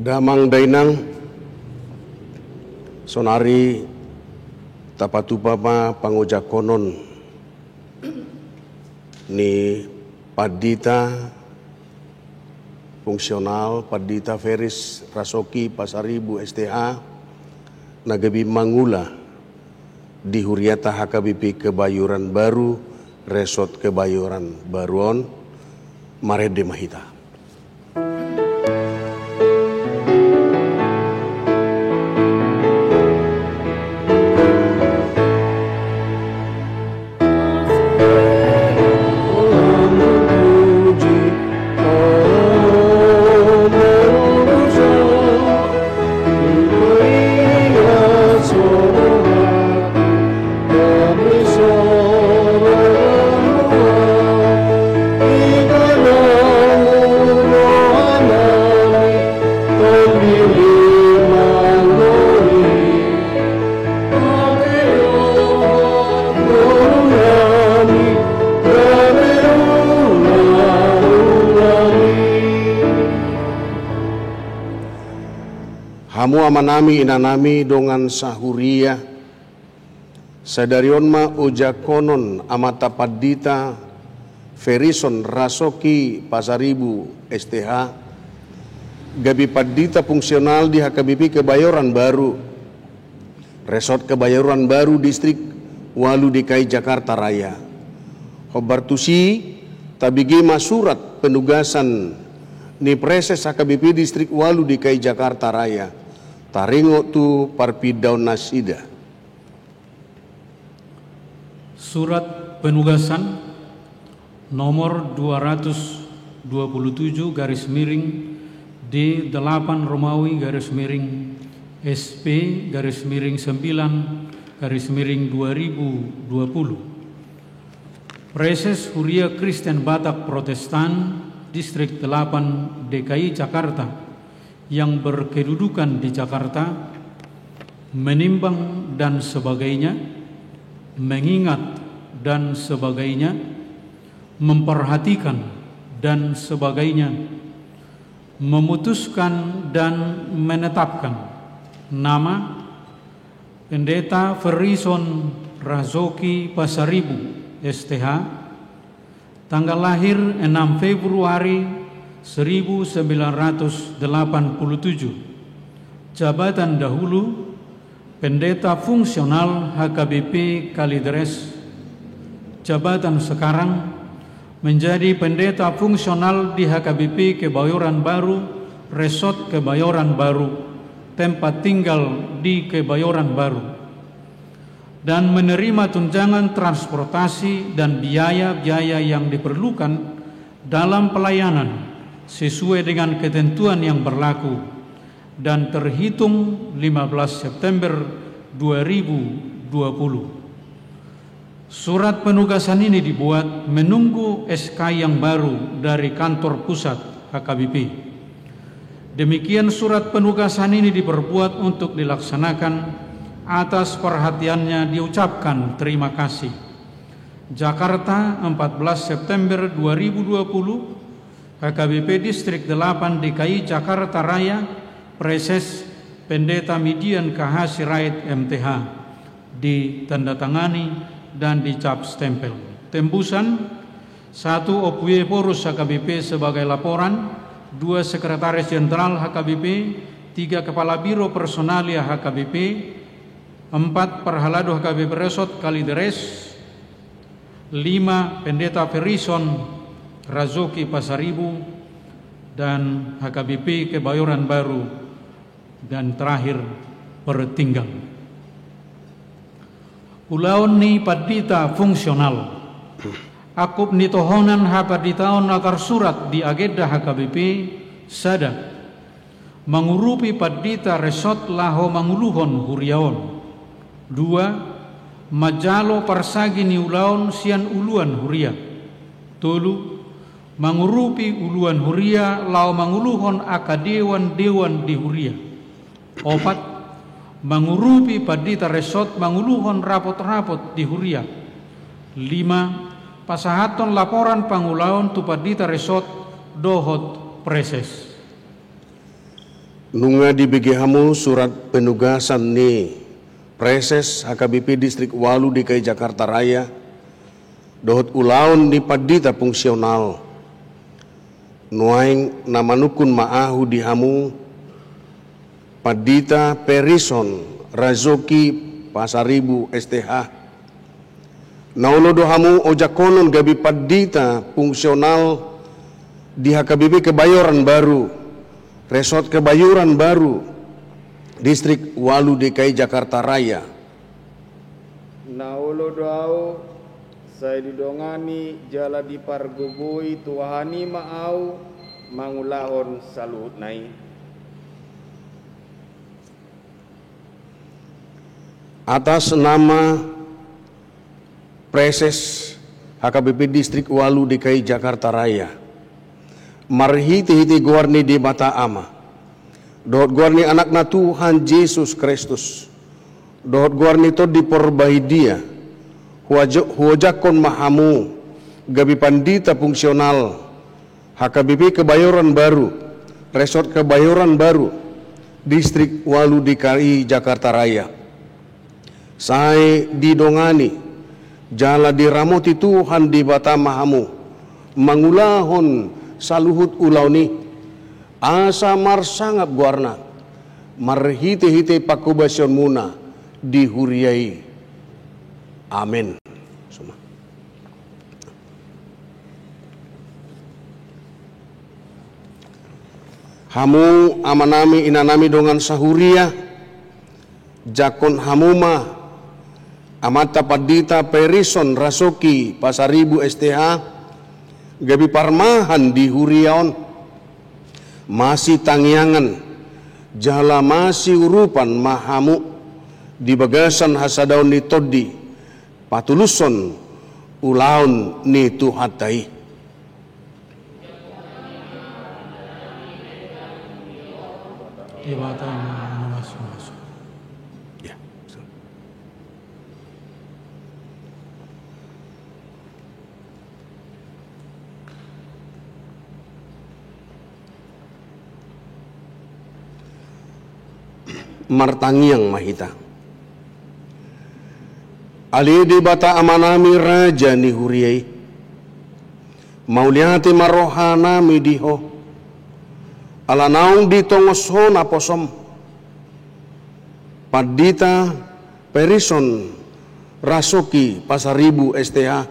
Damang dainang, saonari tapatupa ma pangojakonon ni pandita fungsional, Pandita Feris Rasoki Pasaribu S T H, na gabe mangula di huriata H K B P Kebayoran Baru, Resort Kebayoran Baru on. Marende ma hita. Hamu amanami, inanami, dongan sahuria, sadari on ma ojakonon Amanta Pandita Ferison Rasoki Pasaribu S T H, gabe pandita fungsional di H K B P Kebayoran Baru, Resort Kebayoran Baru, Distrik Ualu D K I Jakarta Raya. Hombar tusi, tabege ma surat penugasan ni Praeses H K B P Distrik Ualu D K I Jakarta Raya. Taringot tu parpindaonnasida. Surat penugasan nomor dua ratus dua puluh tujuh garis miring D delapan Romawi garis miring S P garis miring sembilan garis miring dua ribu dua puluh. Praeses Huria Kristen Batak Protestan Distrik delapan D K I Jakarta yang berkedudukan di Jakarta, menimbang dan sebagainya, mengingat dan sebagainya, memperhatikan dan sebagainya, memutuskan dan menetapkan nama Pendeta Ferison Razoki Pasaribu, S T H, tanggal lahir enam Februari seribu sembilan ratus delapan puluh tujuh. Jabatan dahulu, Pendeta Fungsional H K B P Kalideres. Jabatan sekarang, menjadi Pendeta Fungsional di H K B P Kebayoran Baru, Resort Kebayoran Baru, tempat tinggal di Kebayoran Baru, dan menerima tunjangan transportasi dan biaya-biaya yang diperlukan dalam pelayanan sesuai dengan ketentuan yang berlaku dan terhitung lima belas September dua ribu dua puluh. Surat penugasan ini dibuat menunggu S K yang baru dari kantor pusat H K B P. Demikian surat penugasan ini diperbuat untuk dilaksanakan atas perhatiannya diucapkan terima kasih. Jakarta, empat belas September dua ribu dua puluh, H K B P Distrik delapan D K I Jakarta Raya, Praeses Pendeta Midian K H Sirait M T H, ditandatangani dan dicap stempel. Tembusan: satu, Ompu Ephorus H K B P sebagai laporan, dua, Sekretaris Jenderal H K B P, tiga, Kepala Biro Personalia H K B P, empat, Parhalado H K B P Resort Kalideres, lima, Pendeta Ferison Razoki Pasaribu, dan H K B P Kebayoran Baru, dan terakhir, Pertinggal. Ulaon ni pandita fungsional. Angkup ni tohonan hapanditaon na tarsurat di agenda H K B P: sada, mangurupi pandita resort laho manguluhon huria on. Dua, manjalo parsagi ni ulaon sian uluan huria. Tolu, mangurupi uluan huria laho manguluhon angka dewan-dewan di huria. Opat, mangurupi pandita resort manguluhon rapot-rapot di huria. Lima, pasahathon laporan pangulaon tu pandita resort dohot praeses. Nunga dibege hamu surat penugasan ni Praeses H K B P Distrik ualu D K I Jakarta Raya dohot ulaon ni pandita fungsional. Nuaeng na manungkun ma ahu di hamu, Pandita Ferison Razoki Pasaribu S T H, na olo do hamu ojakhonon gabe pandita fungsional di H K B P Kebayoran Baru, Resort Kebayoran Baru, Distrik ualu D K I Jakarta Raya. Na olo do ahu, sai didongani jala dipargogoi Tuhan i ma ahu mangulahon saluhutna i. Atas nama Praeses H K B P Distrik ualu D K I Jakarta Raya, marhite-hite goar ni Debata Ama, dohot goar ni Anakna Tuhan Jesus Kristus, dohot goar ni Tondi Porbadia, huajo-, huojakhon ma hamu gabe pandita fungsional H K B P Kebayoran Baru, Resort Kebayoran Baru, Distrik ualu D K I Jakarta Raya. Sai didongani jala diramoti Tuhan Debata ma hamu mangulahon saluhut ulaon i, asa marsangap goarna marhite-hite panghobasionmuna di huria i. Amen. Hamu amanami, inanami, dongan sahuria, jangkon hamu ma amanta Pandita Ferison Rasoki Pasaribu S T H gabe parmahan di huria on. Masitangiangan jala masiurupan ma hamu di bagasan hasadaon ni tondi patulushon ulaon ni Tuhanta i. Debata ma na mamasu-masu. Ya. Martangiang ma hita. Ale Debata Amanami, Raja ni huria i, mauliate ma rohanami di Ho ala naung ditongos Ho naposom Pandita Ferison Rasoki Pasaribu S T H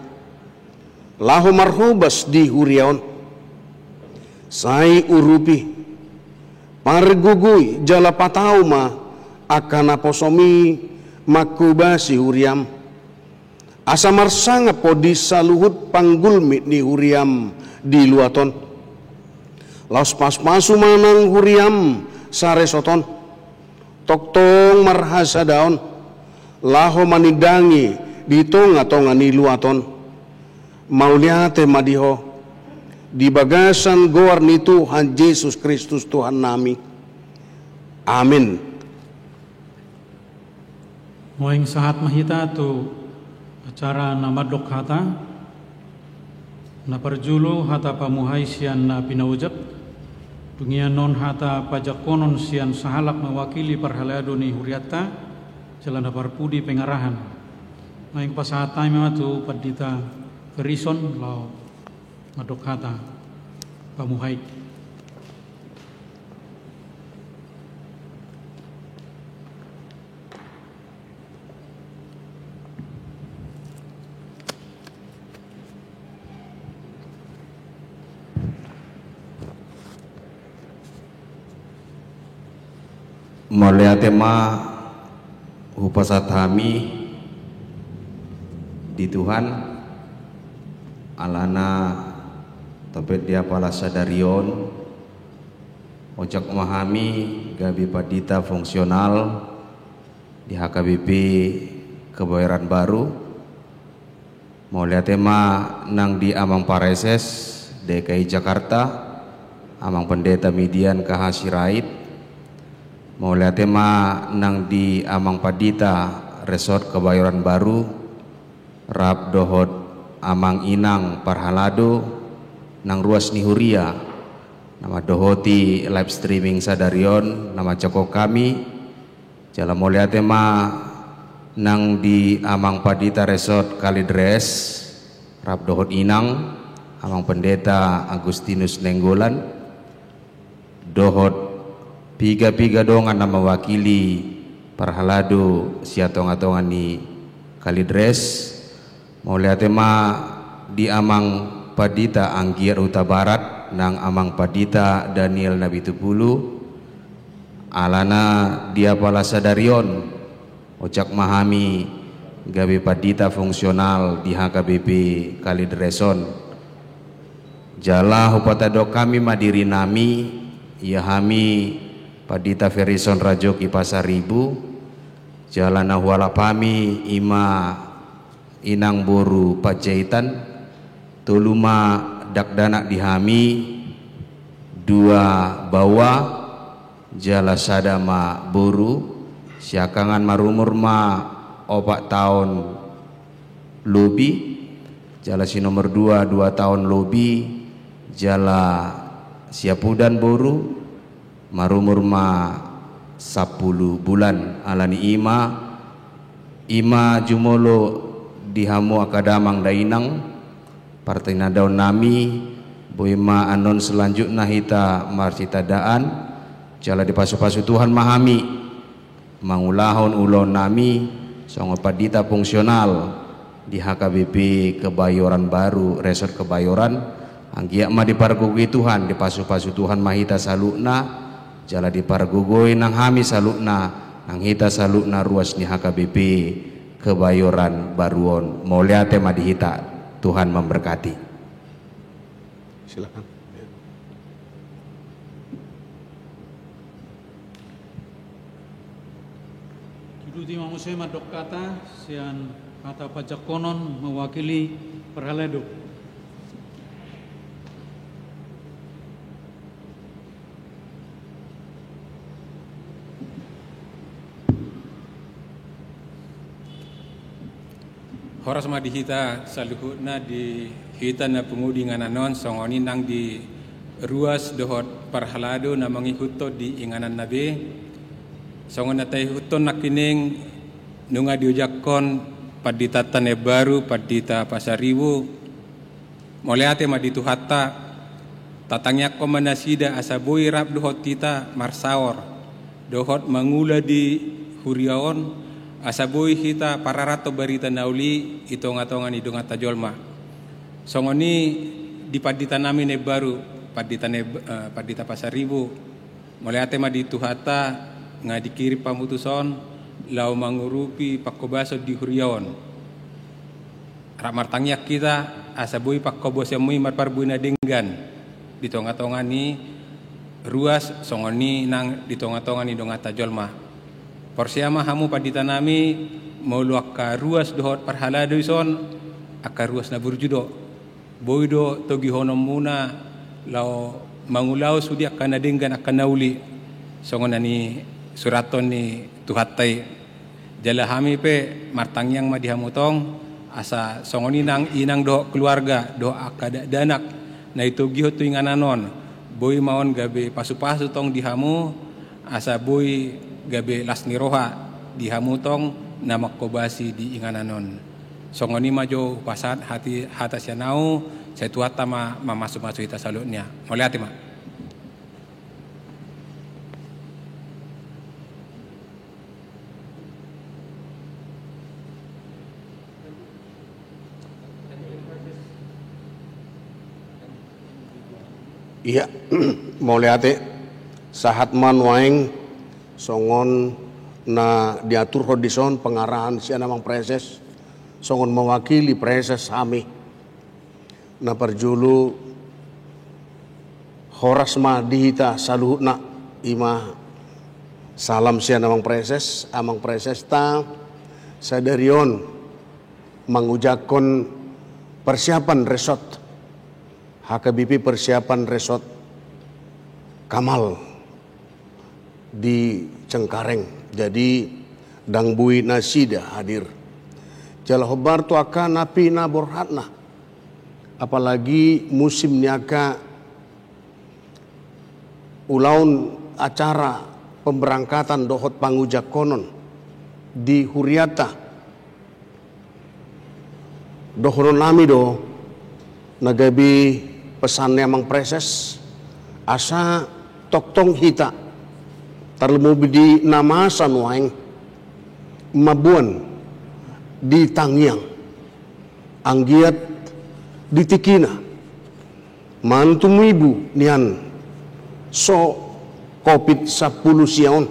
laho marhobas di huria on. Sai urupi, pargogoi jala patau ma angka naposom i manghobasi huriam, asa marsangap Ho di saluhut panggulmit ni huriam di luat on. Laos pasu-pasu ma nang huriam saresort on, tongtong marhasadaon, laho manindangi di tonga-tonga ni luat on. Mauliate ma di Ho, di bagasan goar ni Tuhan Jesus Kristus Tuhannami. Amen. Nuaeng sahat ma hita tu acara na mandok hata. Na parjolo hata pamuhai sian na pinaojak, dung i annon hata pajangkonon sian sahalak mewakili parhalado ni hurianta, jala na parpudi pengarahan. Naeng pasahat hami ma tu Pandita Ferison laho mandok hata pamuhai. Mauliate ma hupasahat hami di Tuhan, alana topet di apala sadari on, ojak ma hami gabe pandita fungsional di H K B P Kebayoran Baru. Mauliate ma nang di Amang Praeses D K I Jakarta, Amang Pendeta Midian K H Sirait. Mauliate ma nang di Amang Pandita Resort Kebayoran Baru, rap dohot Amang Inang parhalado nang ruas ni huria na mandohoti live streaming sadari on na manjangkon hami. Jala mauliate ma nang di Amang Pandita Resort Kalidres, rap dohot Inang, Amang Pendeta Agustinus Nainggolan, dohot piga-piga dongan na mewakili parhalado sian tonga-tonga ni Kalidres. Mauliate ma di Amang Pandita Anggiat Hutabarat nang Amang Pandita Daniel Nabitupulu, alana di apala sadari on, ojak ma hami gabe pandita fungsional di H K B P Kalidres on. Jala hupatandok hami ma dirinami, ia hami Pandita Ferison Rajoki Pasaribu, jala na hualap hami i ma inang boru Panjaitan, tolu ma dakdanak di hami, dua baoa, jala sada ma boru, siangkangan marumur ma opat taon lobi, jala si nomor dua, dua taon lobi, jala siapudan boru, marumur ma sampulu bulan. Alani i ma, i ma jumolo di hamu angka damang dainang, partinandaon nami, boi ma annon selanjutna hita marsitandaan, jala dipasu-pasu Tuhan ma hami mangulahon ulaon nami songon pandita fungsional di H K B P Kebayoran Baru, Resort Kebayoran. Anggiat ma dipargogoi Tuhan, dipasu-pasu Tuhan ma hita saluhutna, jala dipargogoi nang hami saluhutna, nang hita saluhutna ruas ni H K B P Kebayoran Baru on. Mauliate ma di hita, Tuhan memberkati. Silakan. Tuduti ma muse mandok hata sian hata pajangkonon mewakili parhalado. Horas ma di hita saluhutna, di hita na pungu di inganan on, songon i nang di ruas dohot parhalado na mangihuthon di ingananna be. Songon na taihuthon nangkining, nunga diojakhon panditanta na imbaru, Pandita Pasaribu. Mauliate ma di Tuhanta, tatangiangkon ma nasida asa boi rap dohot hita marsaor dohot mangula di huria on, asa boi hita pararathon barita na uli i tonga-tonga ni donganta jolma. Songon i di pandita nami na imbaru, pandita na imb-, eh, Pandita Pasaribu. Mauliate ma di Tuhanta, nga dikirim hamu tuson laho mangurupi panghobason di huria on. Rap martangiang hita asa boi panghobasionmu i marparbue na denggan di tonga-tonga ni ruas, songon i nang di tonga-tonga ni donganta jolma. Porsea ma hamu pandita nami, molo angka ruas dohot parhalado dison, angka ruas na burju do. Boi do togihononmuna laho mangulahon sude angka na denggan, angka na uli, songon na nisurathon ni Tuhanta i. Jala hami pe martangiang ma di hamu tong, Asa songon i nang inang dohot keluarga dohot angka dakdanak na itogihon tu inganan on, boi ma on gabe pasupasu tong di hamu, asa boi gabe las ni roha di hamu tong na manghobasi di inganan on. Songon i ma jo hupasahat hata sian ahu, sai Tuhanta ma mamasumasu hita saluhutna. Mauliate ma. Ia, mauliate. Sahat ma nuaeng songon na diaturhon dison pengarahan sian Amang Praeses, songon mewakili Praeses hami. Na parjolo, horas ma di hita saluhutna, i ma salam sian Amang Praeses, Amang Praesesta sadari on mangujakhon persiapan resort, H K B P persiapan resort Kamal di Cengkareng. Jadi, ndang boi nasida hadir. Jala hombar tu angka na pinaborhatna. Apalagi musim ni angka ulaon acara pemberangkatan dohot pangujangkonon di hurianta. Dohonon nami do na gabe pesan ni Amang Praeses, asa tongtong hita, tarlumobi di na masa nuaeng, mamboan di tangiang, anggiat di tingkina mantumibu nian so Covid sampulu sia on,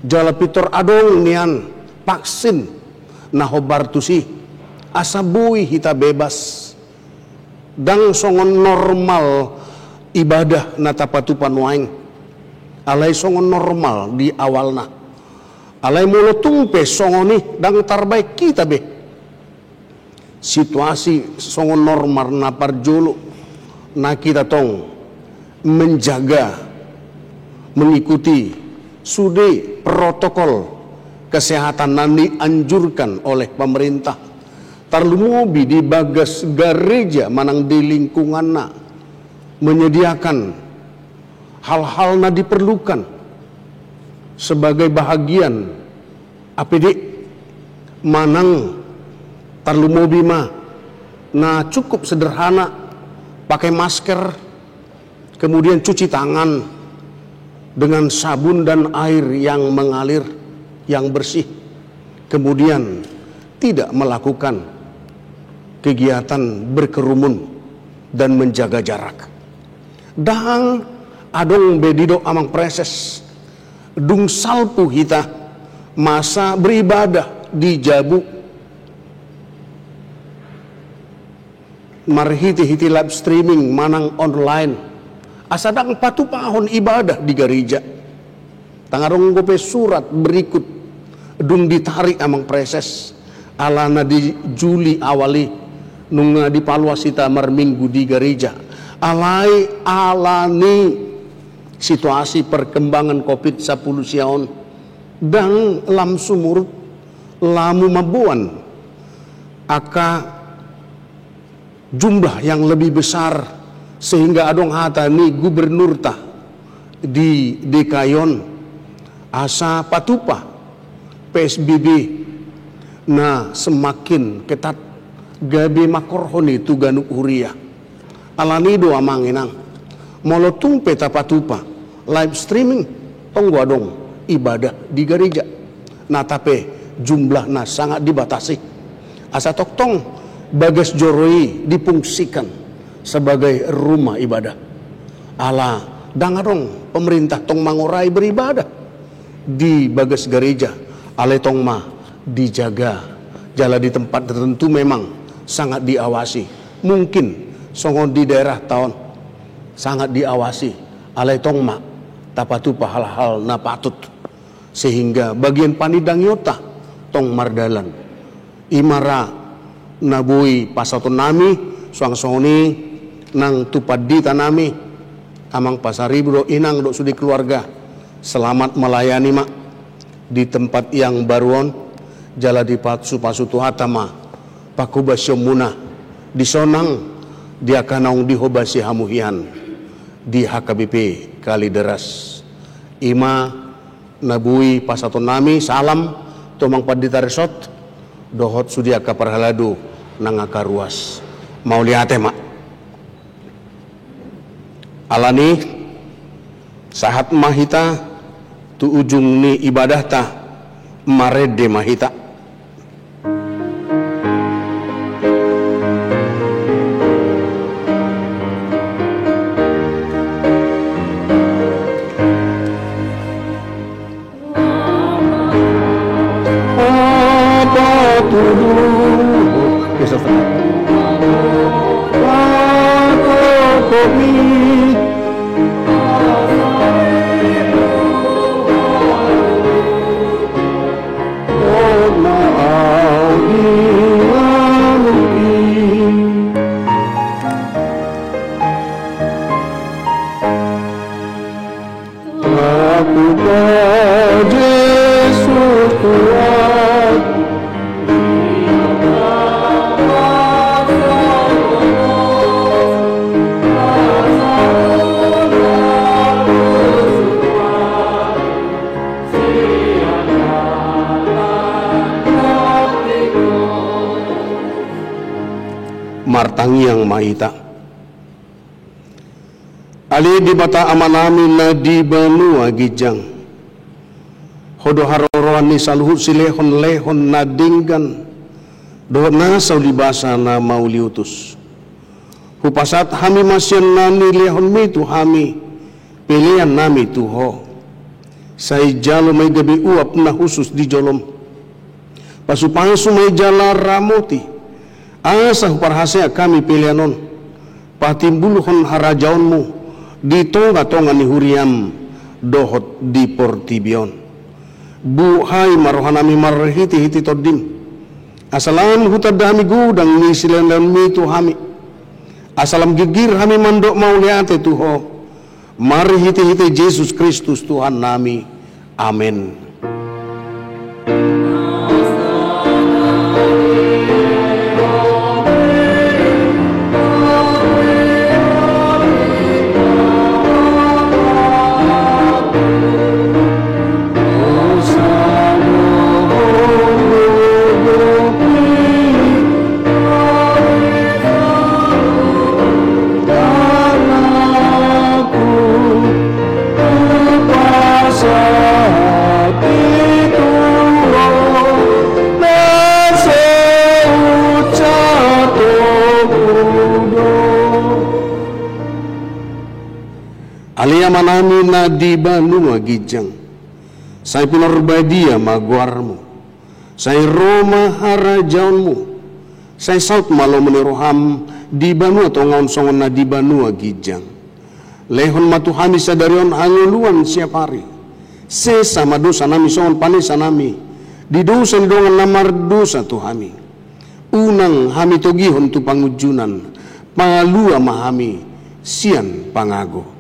jala pintor adong nian vaksin na hombar tusi, asa boi hita bebas. Ndang songon normal ibadah na tapatupa nuaeng, alai songon normal di awalna. Alai molo tung pe songon i, ndang tarbaen hita be situasi songon normal na parjolo, na hita tong menjaga, mengikuti sude protokol kesehatan na dianjurkan oleh pemerintah, tarlumobi di bagas gareja manang di lingkunganna, menyediakan hal-hal na diperlukan sebagai bahagian A P D, manang tarlumobi ma na cukup sederhana, pakai masker, kemudian cuci tangan dengan sabun dan air yang mengalir, yang bersih, kemudian tidak melakukan kegiatan berkerumun dan menjaga jarak. Ndang adong be didok Amang Praeses, dung salpu hita masa beribadah di jabu marhite-hite live streaming manang online, asa ndang patupahon ibadah di gareja. Ndang adong dope surat berikut dung ditarik Amang Praeses, alana di Juli awal i nunga dipaluas hita marminggu di gareja. Alai alani situasi perkembangan Covid sampulu sia on, ndang lam sumurut, lamu mamboan angka jumlah yang lebih besar, sehingga adong hata ni gubernurta di D K I on, asa patupa P S B B na semakin ketat, gabe mangkorhon i tu ganup huria. Alani do, Amang Inang, molo tung pe tapatupa live streaming, tong do adong ibadah di gareja, na tape jumlahna sangat dibatasi. Asa tongtong bagas joro i difungsikan sebagai rumah ibadah. Ala ndang adong pemerintah tong mangorai beribadah di bagas gareja, alai tong ma dijaga. Jala di tempat tertentu memang sangat diawasi. Mungkin songon di daerah ta on sangat diawasi, alai tong ma tapatupa hal-hal na patut, sehingga bagian panindangionta tong mardalan. I ma ra na boi pasahaton nami, suang songon i nang tu pandita nami, Amang Pasaribu dohot Inang dohot sude keluarga. Selamat melayani ma di tempat yang baru on, jala dipasupasu Tuhanta ma panghobasionmuna dison nang di angka naung dihobasi hamu hian di H K B P Kalideres. I ma na boi pasahatonnami salam tu Amang Pandita Resort dohot sude angka parhalado nang angka ruas. Mauliate ma. Alani, sahat ma hita tu ujung ni ibadahta, marende ma hita. Aku Jesus Tuhan. Martangiang ma hita. Ale Debata Amanami na di banua ginjang, Ho do haroroan ni saluhut silehonlehon na denggan dohot nasa ulibasa na mauliutus. Hupasahat hami ma sian na nilehonmi tu hami peleannami tu Ho. Sai jalo ma i gabe uap na hushus di jolom. Pasupasu ma i jala ramoti, asa huparhaseang hami pelean on patimbulhon harajaonmu di tongatonga ni huriam dohot di portibi on. Buhai ma rohanami marhitehite Tondim, asa lam hutanda hami godang ni silehonlehonmi tu hami, asa lam girgir hami mandok mauliate tu Ho. Marhitehite Jesus Kristus Tuhannami. Amen. Ale Amanami na di banua ginjang, sai pinarbadia ma goarmu. Sai ro ma harajaonmu. Sai saut ma lomo ni roham di banua tonga on songon na di banua ginjang. Lehon ma tu hami sadari on hangoluan siapari. Sesa ma dosanami songon panesanami di dosa ni dongan na mardosa tu hami. Unang hami togihon tu pangunjunan, palua ma hami sian pangago.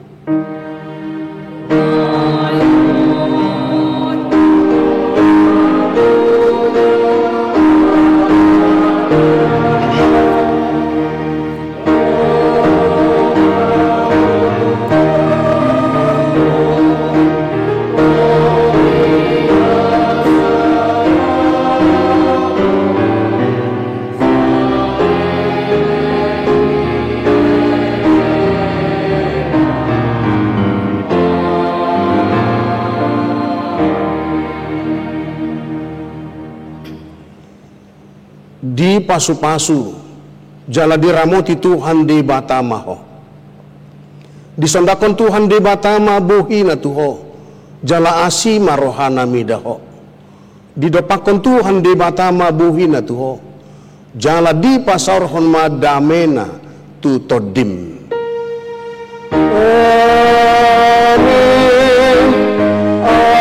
Dipasupasu jala diramoti Tuhan Debata ma ho. Disondangkon Tuhan Debata ma bohina tu ho, jala asi ma rohana mida ho. Didompakkon Tuhan Debata ma bohina tu ho, jala dipasaorhon ma damena tu tondim. Amen. Amen.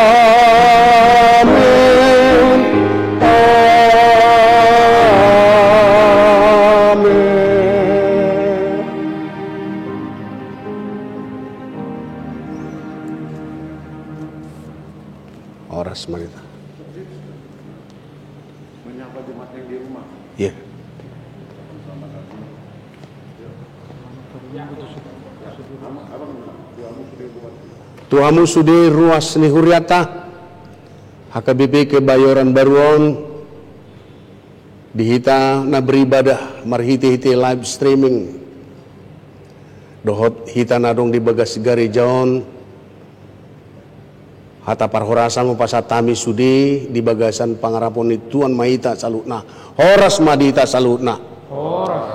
Amen. Horas ma hita. Menyapa jemaat yang di rumah. Iya. Tu hamu sude ruas ni hurianta, H K B P Kebayoran Baru on, di hita na beribadah marhite-hite live streaming, dohot hita na adong di bagas gareja on, hata parhorasan ma hupasahat hami sude di bagasan pangarapon ni Tuhan ma hita saluhutna. Horas ma di hita saluhutna. Horas.